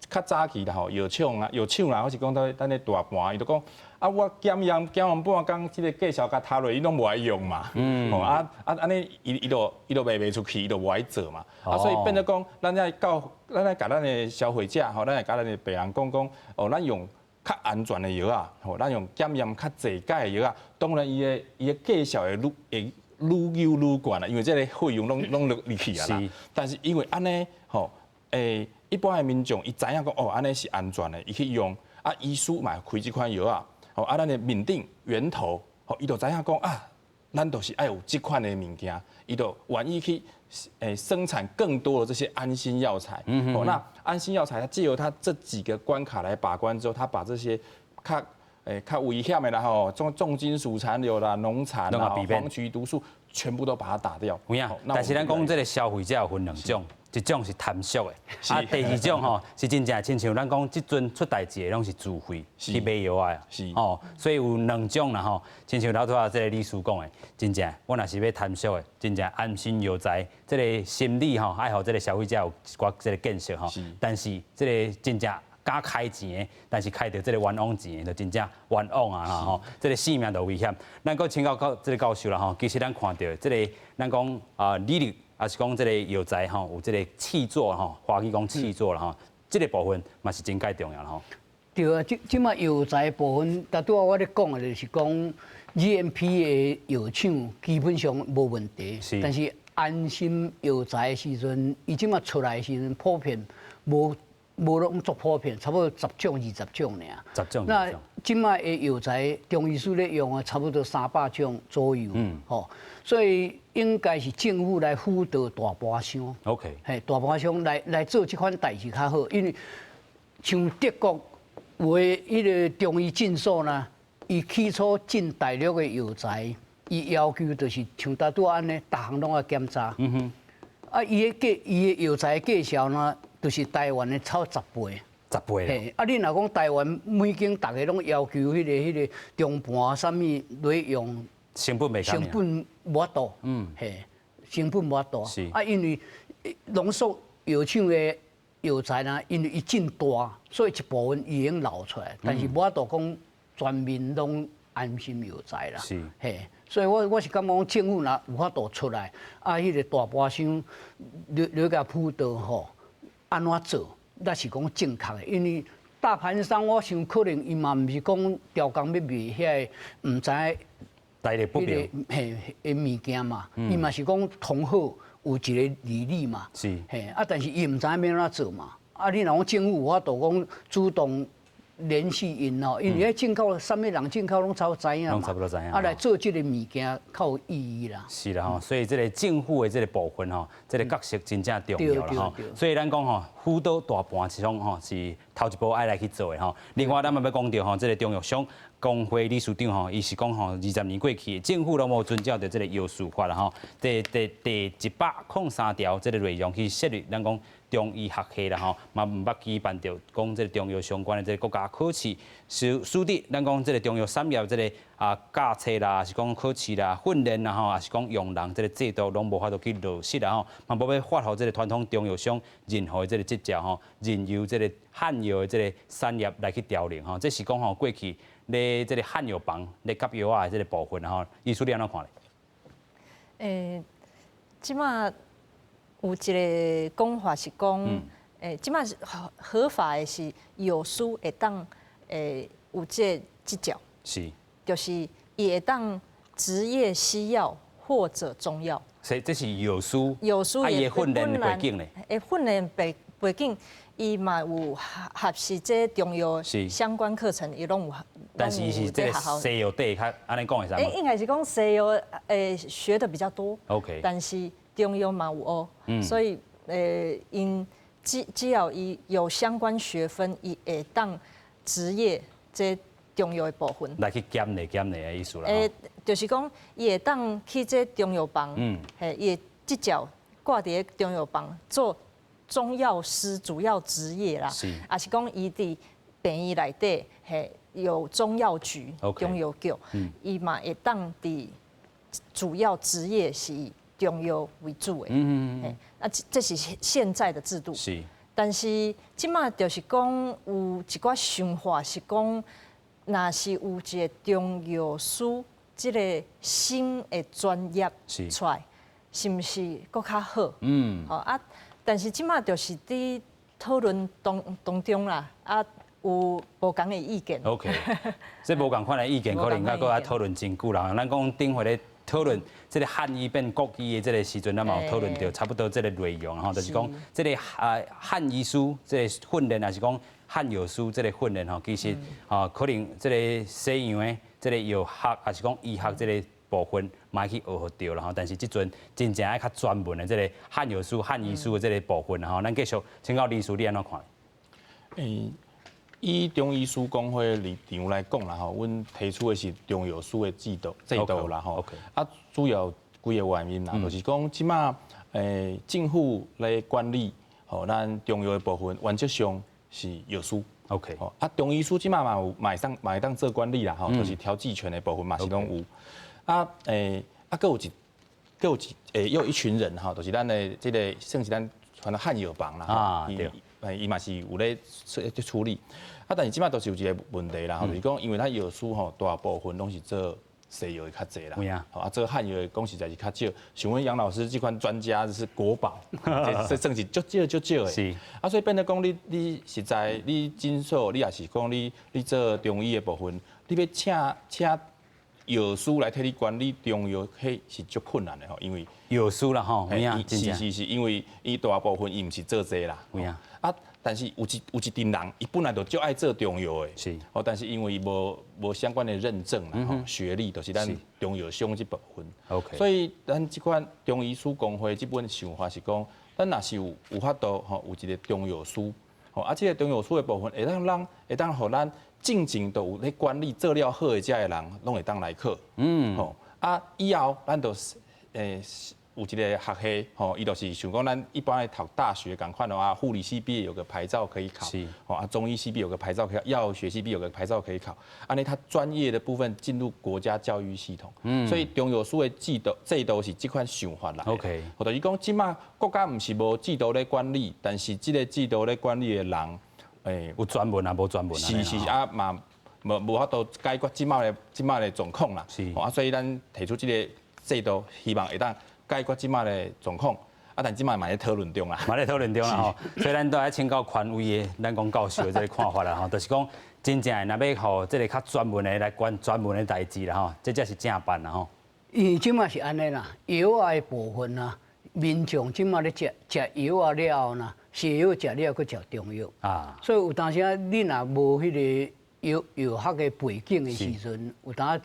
較早期啦吼，藥廠啊、藥廠啦，或是講到咱的大盤，伊就講啊，我檢驗檢完半工，這個價數共拖落，伊攏無愛用嘛。吼啊啊按呢，伊就賣袂出去，伊就無愛做嘛。啊，所以變做講，咱愛教，咱愛共咱的消費者吼，咱愛共咱的病人講講，哦，咱用較安全的藥仔，吼，咱用檢驗較濟擺的藥仔，當然伊的價數會愈會愈幼愈懸啦，因為這個費用攏攏入去啊啦。但是因為按呢，吼，一般的民眾伊知影講哦，按呢是安全的，伊去用啊，醫師嘛開這款藥仔，吼啊，咱的面頂源頭，吼，伊就知影講啊，咱就是愛有這款的物件，伊就願意去生產更多的這些安心藥材。哦，那安心藥材，它藉由它這幾個關卡來把關之後，它把這些較較危險的啦吼，重金屬殘留啦、農殘啦、黃曲毒素，全部都把它打掉。有影，但是咱講這個消費者有分兩種。一種是貪俗的，啊，第二種吼是真正親像咱講，這陣出代誌的攏是自費去買藥仔，哦，所以有兩種啦吼，親像頭拄仔這個理事講的，真正我若是欲貪俗的，真正安心藥材，這個心理吼，愛予這個消費者有一寡這個見識吼，但是這個真正敢開錢的，但是開著這個冤枉錢的，就真正冤枉啊吼，這個性命都危險。咱閣請教教這個教授啦吼，其實咱看著這個，咱講啊，履歷。抑是講這個藥材吼，有這個試做吼，華語講試做啦吼，這個部分嘛是真蓋重要啦吼。對啊，這這馬藥材部分，頭拄仔我咧講的就是講 GMP 的藥廠基本上無問題，但是安心藥材的時陣，伊這馬出來的時陣普遍無無攏足普遍，差不多十種二十種爾。十種。那這馬的藥材中醫師咧用的差不多300種左右，吼，所以應該是政府來輔導大盤商。 嘿，大盤商來來做這款代誌較好，因為像德國有的彼个中醫診所呢，伊起初進大陸的藥材，伊要求就是像頭拄仔按呢，逐項攏愛檢查。啊，伊的價，伊的藥材價數呢，就是台灣的超十倍。十倍。嘿，啊，你若講台灣每間逐个攏要求彼个中盤啥物來用，成本袂成本無法度。嘿，成本無法度。啊，因為濃縮藥廠的藥材呢，因為伊進大，所以一部分伊已經流出來，但是無法度講全面攏安心藥材啦。嘿，所以我是感覺講政府若有法度出來，啊，彼个大盤商來共輔導吼，按怎做，那是講正確的，因為大盤商我想可能伊嘛毋是講刁工欲賣遐个毋知影來歷不明嘿的物件嘛，伊嘛是講同好有一個利率嘛，嘿啊，但是伊毋知影欲按怎做嘛，啊，你若講政府有法度講主動聯繫𪜶吼，因為彼進口啥物人進口攏差不多知影嘛，攏差不多知影啊，來做這個物件較有意義啦。是啦吼，所以這個政府的這個部分吼，這個角色真正重要啦吼。所以咱講吼，輔導大盤商吼是頭一步愛來去做的吼。另外，咱嘛欲講著吼，這個中藥商公會理事長吼，伊是講吼，20年過去，政府攏無遵照著這個藥師法啦吼。第103條這個內容去設立，咱講中醫學系啦吼，嘛毋捌舉辦著講這個中藥相關的這個國家考試，使使得咱講這個中藥產業這個啊教冊啦，抑是講考試啦、訓練啦吼，抑是講用人這個制度攏無法度去落實啦吼，嘛無欲發予這個傳統中藥商任何的這個執照吼，任由這個漢藥的這個產業來去凋零吼，這是講吼過去咧這個漢藥房咧夾藥仔的這個部分吼，醫師你按怎看咧？這馬有一個講法是講，這馬是合合法的是藥師會當有這個執照，就是伊會當執業西藥或者中藥。所以這是藥師，藥師啊，伊的訓練背景咧？會訓練背景，伊嘛有學習這中藥相關課程，伊攏有。但是伊是這個西藥底較按呢講會使嗎？應該是講西藥學的比較多。 但是中藥嘛有學，所以𪜶只要伊有相關學分，伊會當執業這中藥的部分。來去檢驗檢驗的意思啦。就是講伊會當去這中藥房，嘿，伊會執照掛佇咧中藥房做中藥師主要職業啦。抑是講伊佇病院內底，嘿，有中藥局、中藥局，伊嘛會當佇主要職業是以中藥為主的。啊，這是現在的制度。但是這馬就是講有一寡想法是講，若是有一個中藥師這個新的專業出來，是毋是閣較好？好啊，但是這馬就是佇討論當中啦，啊，有無仝的意見。 OK，這無仝款的意見，可能閣愛討論真久啦。咱講頂回咧討論這個漢醫變國醫的這個時陣，咱嘛有討論著差不多這個內容吼，就是講這個啊漢醫師這個訓練，抑是講漢藥師這個訓練吼，其實啊可能這個西洋的這個藥學，抑是講醫學這個部分，嘛去學著啦吼。但是這陣真正愛較專門的這個漢藥師、漢醫師的這個部分吼，咱繼續請教理事，你按怎看？以中醫師公會立場來講啦吼，阮提出的是中藥師的制度啦吼。啊，主要幾個原因啦，就是講這馬政府來管理吼，咱中藥的部分原則上是藥師。 啊，中醫師這馬嘛有嘛會當做管理啦吼，就是調劑權的部分嘛是攏有。啊啊，閣有又一群人吼，就是咱的這個算是咱傳的漢藥房啦。啊，對。伊嘛是有咧處理。啊，但是這馬都是有一個問題啦，就是講，因為咱藥師吼，大部分攏是做西藥的較濟啦，啊，做漢藥的講實在是較少。像阮楊老師這款專家是國寶，這算是足少足少的。啊，所以變做講你實在你診所，你也是講你做中醫的部分，你欲請藥師來替你管理中藥，彼是足困難的吼，因為藥師啦吼，是是是，因為伊大部分伊毋是做這啦，啊，但是有一陣人，伊本來就足愛做中藥的，哦，但是因為伊無相關的認證啦，吼，學歷，就是咱中藥商這部分。 所以咱這款中醫師公會這本想法是講，咱若是有法度吼，有一個中藥師，吼，啊，這個中藥師的部分會當予咱進前都有咧管理做了好的遮的人，攏會當來考。吼，啊，以後咱就有一個學系，吼，伊就是像講咱一般的讀大學仝款的話，護理系畢業有個牌照可以考，吼，啊，中醫系畢業有個牌照可以考，藥學系畢業有個牌照可以考，按呢，他專業的部分進入國家教育系統，所以中藥師的制度是這款想法啦。 就是講，這馬國家毋是無制度咧管理，但是這個制度咧管理的人，有專門啊，無專門啊。是是啊，嘛無法度解決這馬的狀況啦。啊，所以咱提出這個制度，希望會當解決這馬的狀況。啊，但這馬嘛咧討論中啦。嘛咧討論中啦吼。所以咱都愛請教權威的，咱講教授的這個看法啦吼，就是講真正的若欲予這個較專門的來管專門的代誌啦吼，這才是正辦啦吼。因為這馬是按呢啦，藥仔的部分啊，民眾這馬咧食食藥仔了後呢，西藥食了，閣食中藥啊，所以有當時啊，你若無彼個藥學的背景的時陣，有當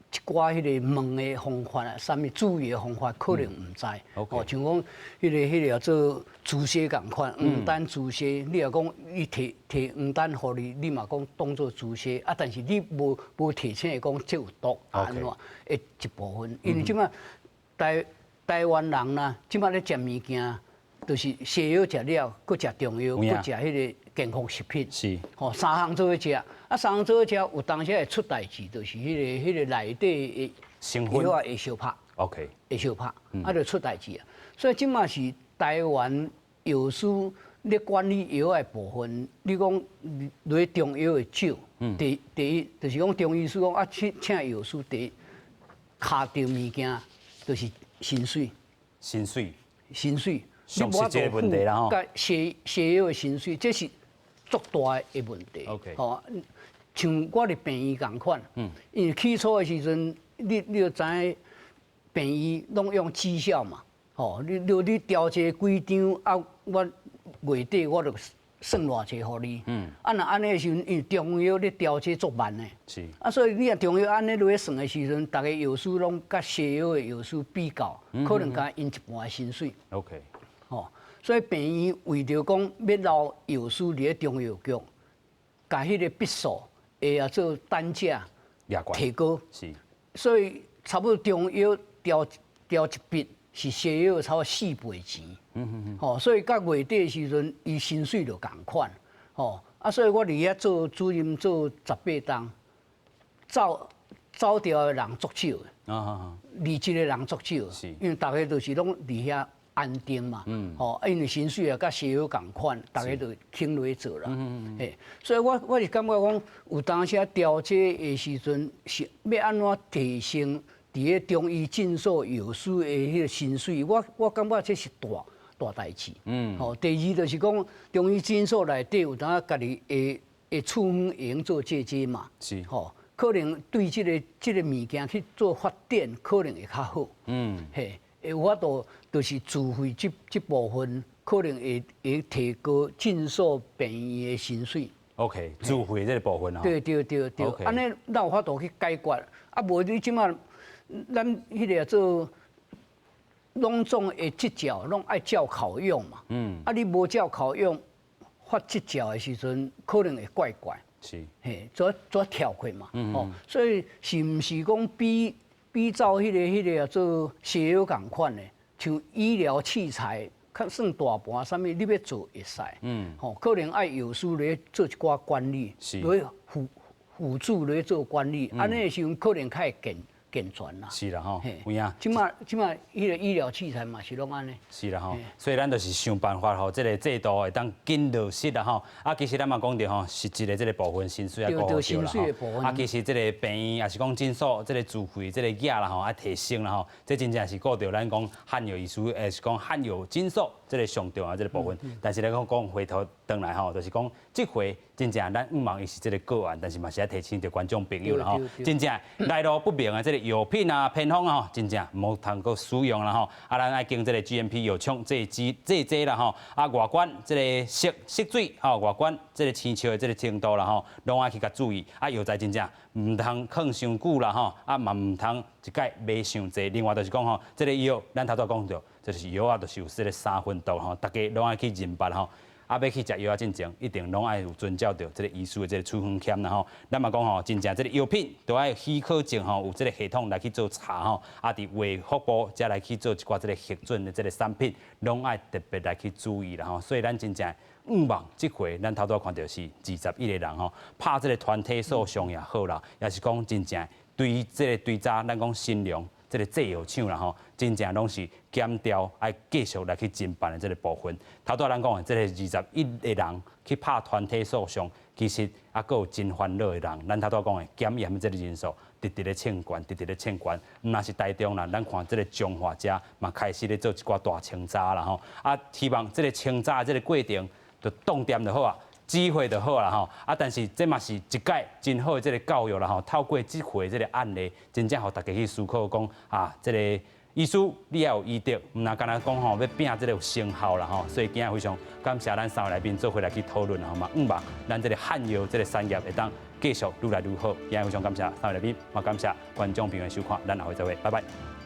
一寡彼個問的方法啊，啥物注意的方法，可能毋知。哦，像講彼個做注射仝款，黃疸注射，你若講伊提提黃疸予你，你嘛講當做注射啊，但是你無提醒講這有毒啊按怎，會一部分，因為這馬台灣人啦，這馬咧食物件，就是西藥食了，閣食中藥，閣食彼個健康食品，吼，三項做伙食，啊，三項做伙食，有當時會出代誌，就是彼個內底的藥仔會相拍會相拍，啊，就出代誌啊。所以這馬是台灣藥師咧管理藥的部分，你講落中藥的少，第一就是講中醫師講啊，請藥師第一跤著物件，就是薪水，薪水，薪水。上實際的問題啦吼，佮西藥的薪水，這是足大的問題。 吼，像我佇病院仝款，因為起初的時陣，你就知影病院攏用績效嘛，吼，你調劑幾張啊，我月底我就算偌濟予你。啊，若按呢的時陣，因為中藥咧調劑足慢的，啊，所以你若中藥按呢落去算的時陣，逐个藥師攏佮西藥的藥師比較，可能共𪜶一半的薪水。 吼，所以病院為著講欲留藥師佇咧中藥局，共彼個筆數會啊做單價提高，所以差不多中藥調調一筆是西藥差不多4倍錢。吼，所以到月底的時陣，伊薪水就仝款。吼，啊，所以我佇遐做主任做18冬，走掉的人足少的，離職的人足少，因為逐个就是攏佇遐安定嘛，吼，因為薪水也佮西藥仝款，逐个就肯落去做啦。嘿，所以我是感覺講，有當時調劑的時陣是欲按怎提升佇咧中醫診所藥師的彼個薪水，我感覺這是大代誌。吼，第二就是講中醫診所內底有當家己的處方會用做借鑑嘛，吼，可能對這個物件去做發展，可能會較好。嘿。會有法度，就是自費這部分，可能會提高診所病院的薪水。 OK，自費這個部分啊。對對對對，按呢咱有法度去解決。啊，無你這馬咱彼個做攏總的執照，攏愛照考用嘛。啊，你無照考用發執照的時陣，可能會怪怪。嘿，做跳過嘛。哦，所以是毋是講比照彼個啊做西藥仝款的，像醫療器材，較算大盤啥物，你欲做會使。吼，可能愛藥師來做一寡管理，來輔助來做管理，按呢的時陣可能較會健健全啦。是啦吼，有影。這馬彼个醫療器材嘛是攏按呢。是啦吼，所以咱就是想辦法，予這个制度會當緊落實啦吼。啊，其實咱嘛講著吼，實質的這个部分薪水也顧好著啦吼。啊，其實這个病院也是講診所，這个資費，這个額啦吼，愛提升啦吼。這真正是顧著咱講漢藥醫師，是講漢藥診所這个上重要這个部分。但是咧講講回頭轉來吼，就是講這回真正咱毋望伊是這个個案，但是嘛是愛提醒著觀眾朋友啦吼。真正來路不明的這个藥品啊、偏方啊，真正毋通閣使用啦吼。啊，咱愛經這个 GMP 藥廠製劑製劑啦吼。啊，外觀這个色色水吼，外觀這个生捎的這个程度啦吼，攏愛去共注意。啊，藥材真正毋通囥傷久啦吼，啊嘛毋通一擺買傷濟。另外就是講吼，這个藥咱頭拄仔講著，就是藥仔就是有這个三分毒吼，大家攏愛去認捌吼。啊，欲去食藥仔進前，一定攏愛有遵照著這个醫師的這个處方簽啦吼。咱嘛講吼，真正這个藥品都愛許可證吼，有這个系統來去做查吼。啊，佇衛福部才來去做一寡這个核准的這个產品，攏愛特別來去注意啦吼。所以咱真正向望這回，咱頭拄仔看著是21個人吼，拍這个團體訴訟也好啦，也是講真正對這个對早咱講新隆這个製藥廠啦吼，真正攏是檢調愛繼續來去偵辦的這个部分。頭拄仔咱講的這个21個人去拍團體訴訟，其實猶閣有真煩惱的人。咱頭拄仔講的檢驗這个人數，直直咧衝懸，直直咧衝懸。毋但是台中啦，咱看這个彰化遮嘛開始咧做一寡大清查啦吼。啊，希望這个清查的這个過程就擋掂就好啊。指揮就好啦吼，啊，但是這嘛是一擺真好的這个教育啦吼。透過這回這个案例，真正予大家去思考講啊，這个醫師你要有醫德，毋若干焦講吼欲拼這个有成效啦吼。所以今日非常感謝咱三位來賓做伙來去討論吼嘛，向望咱這个漢藥這个產業會當繼續愈來愈好。今日非常感謝三位來賓，嘛感謝觀眾朋友的收看，咱下回再會，拜拜。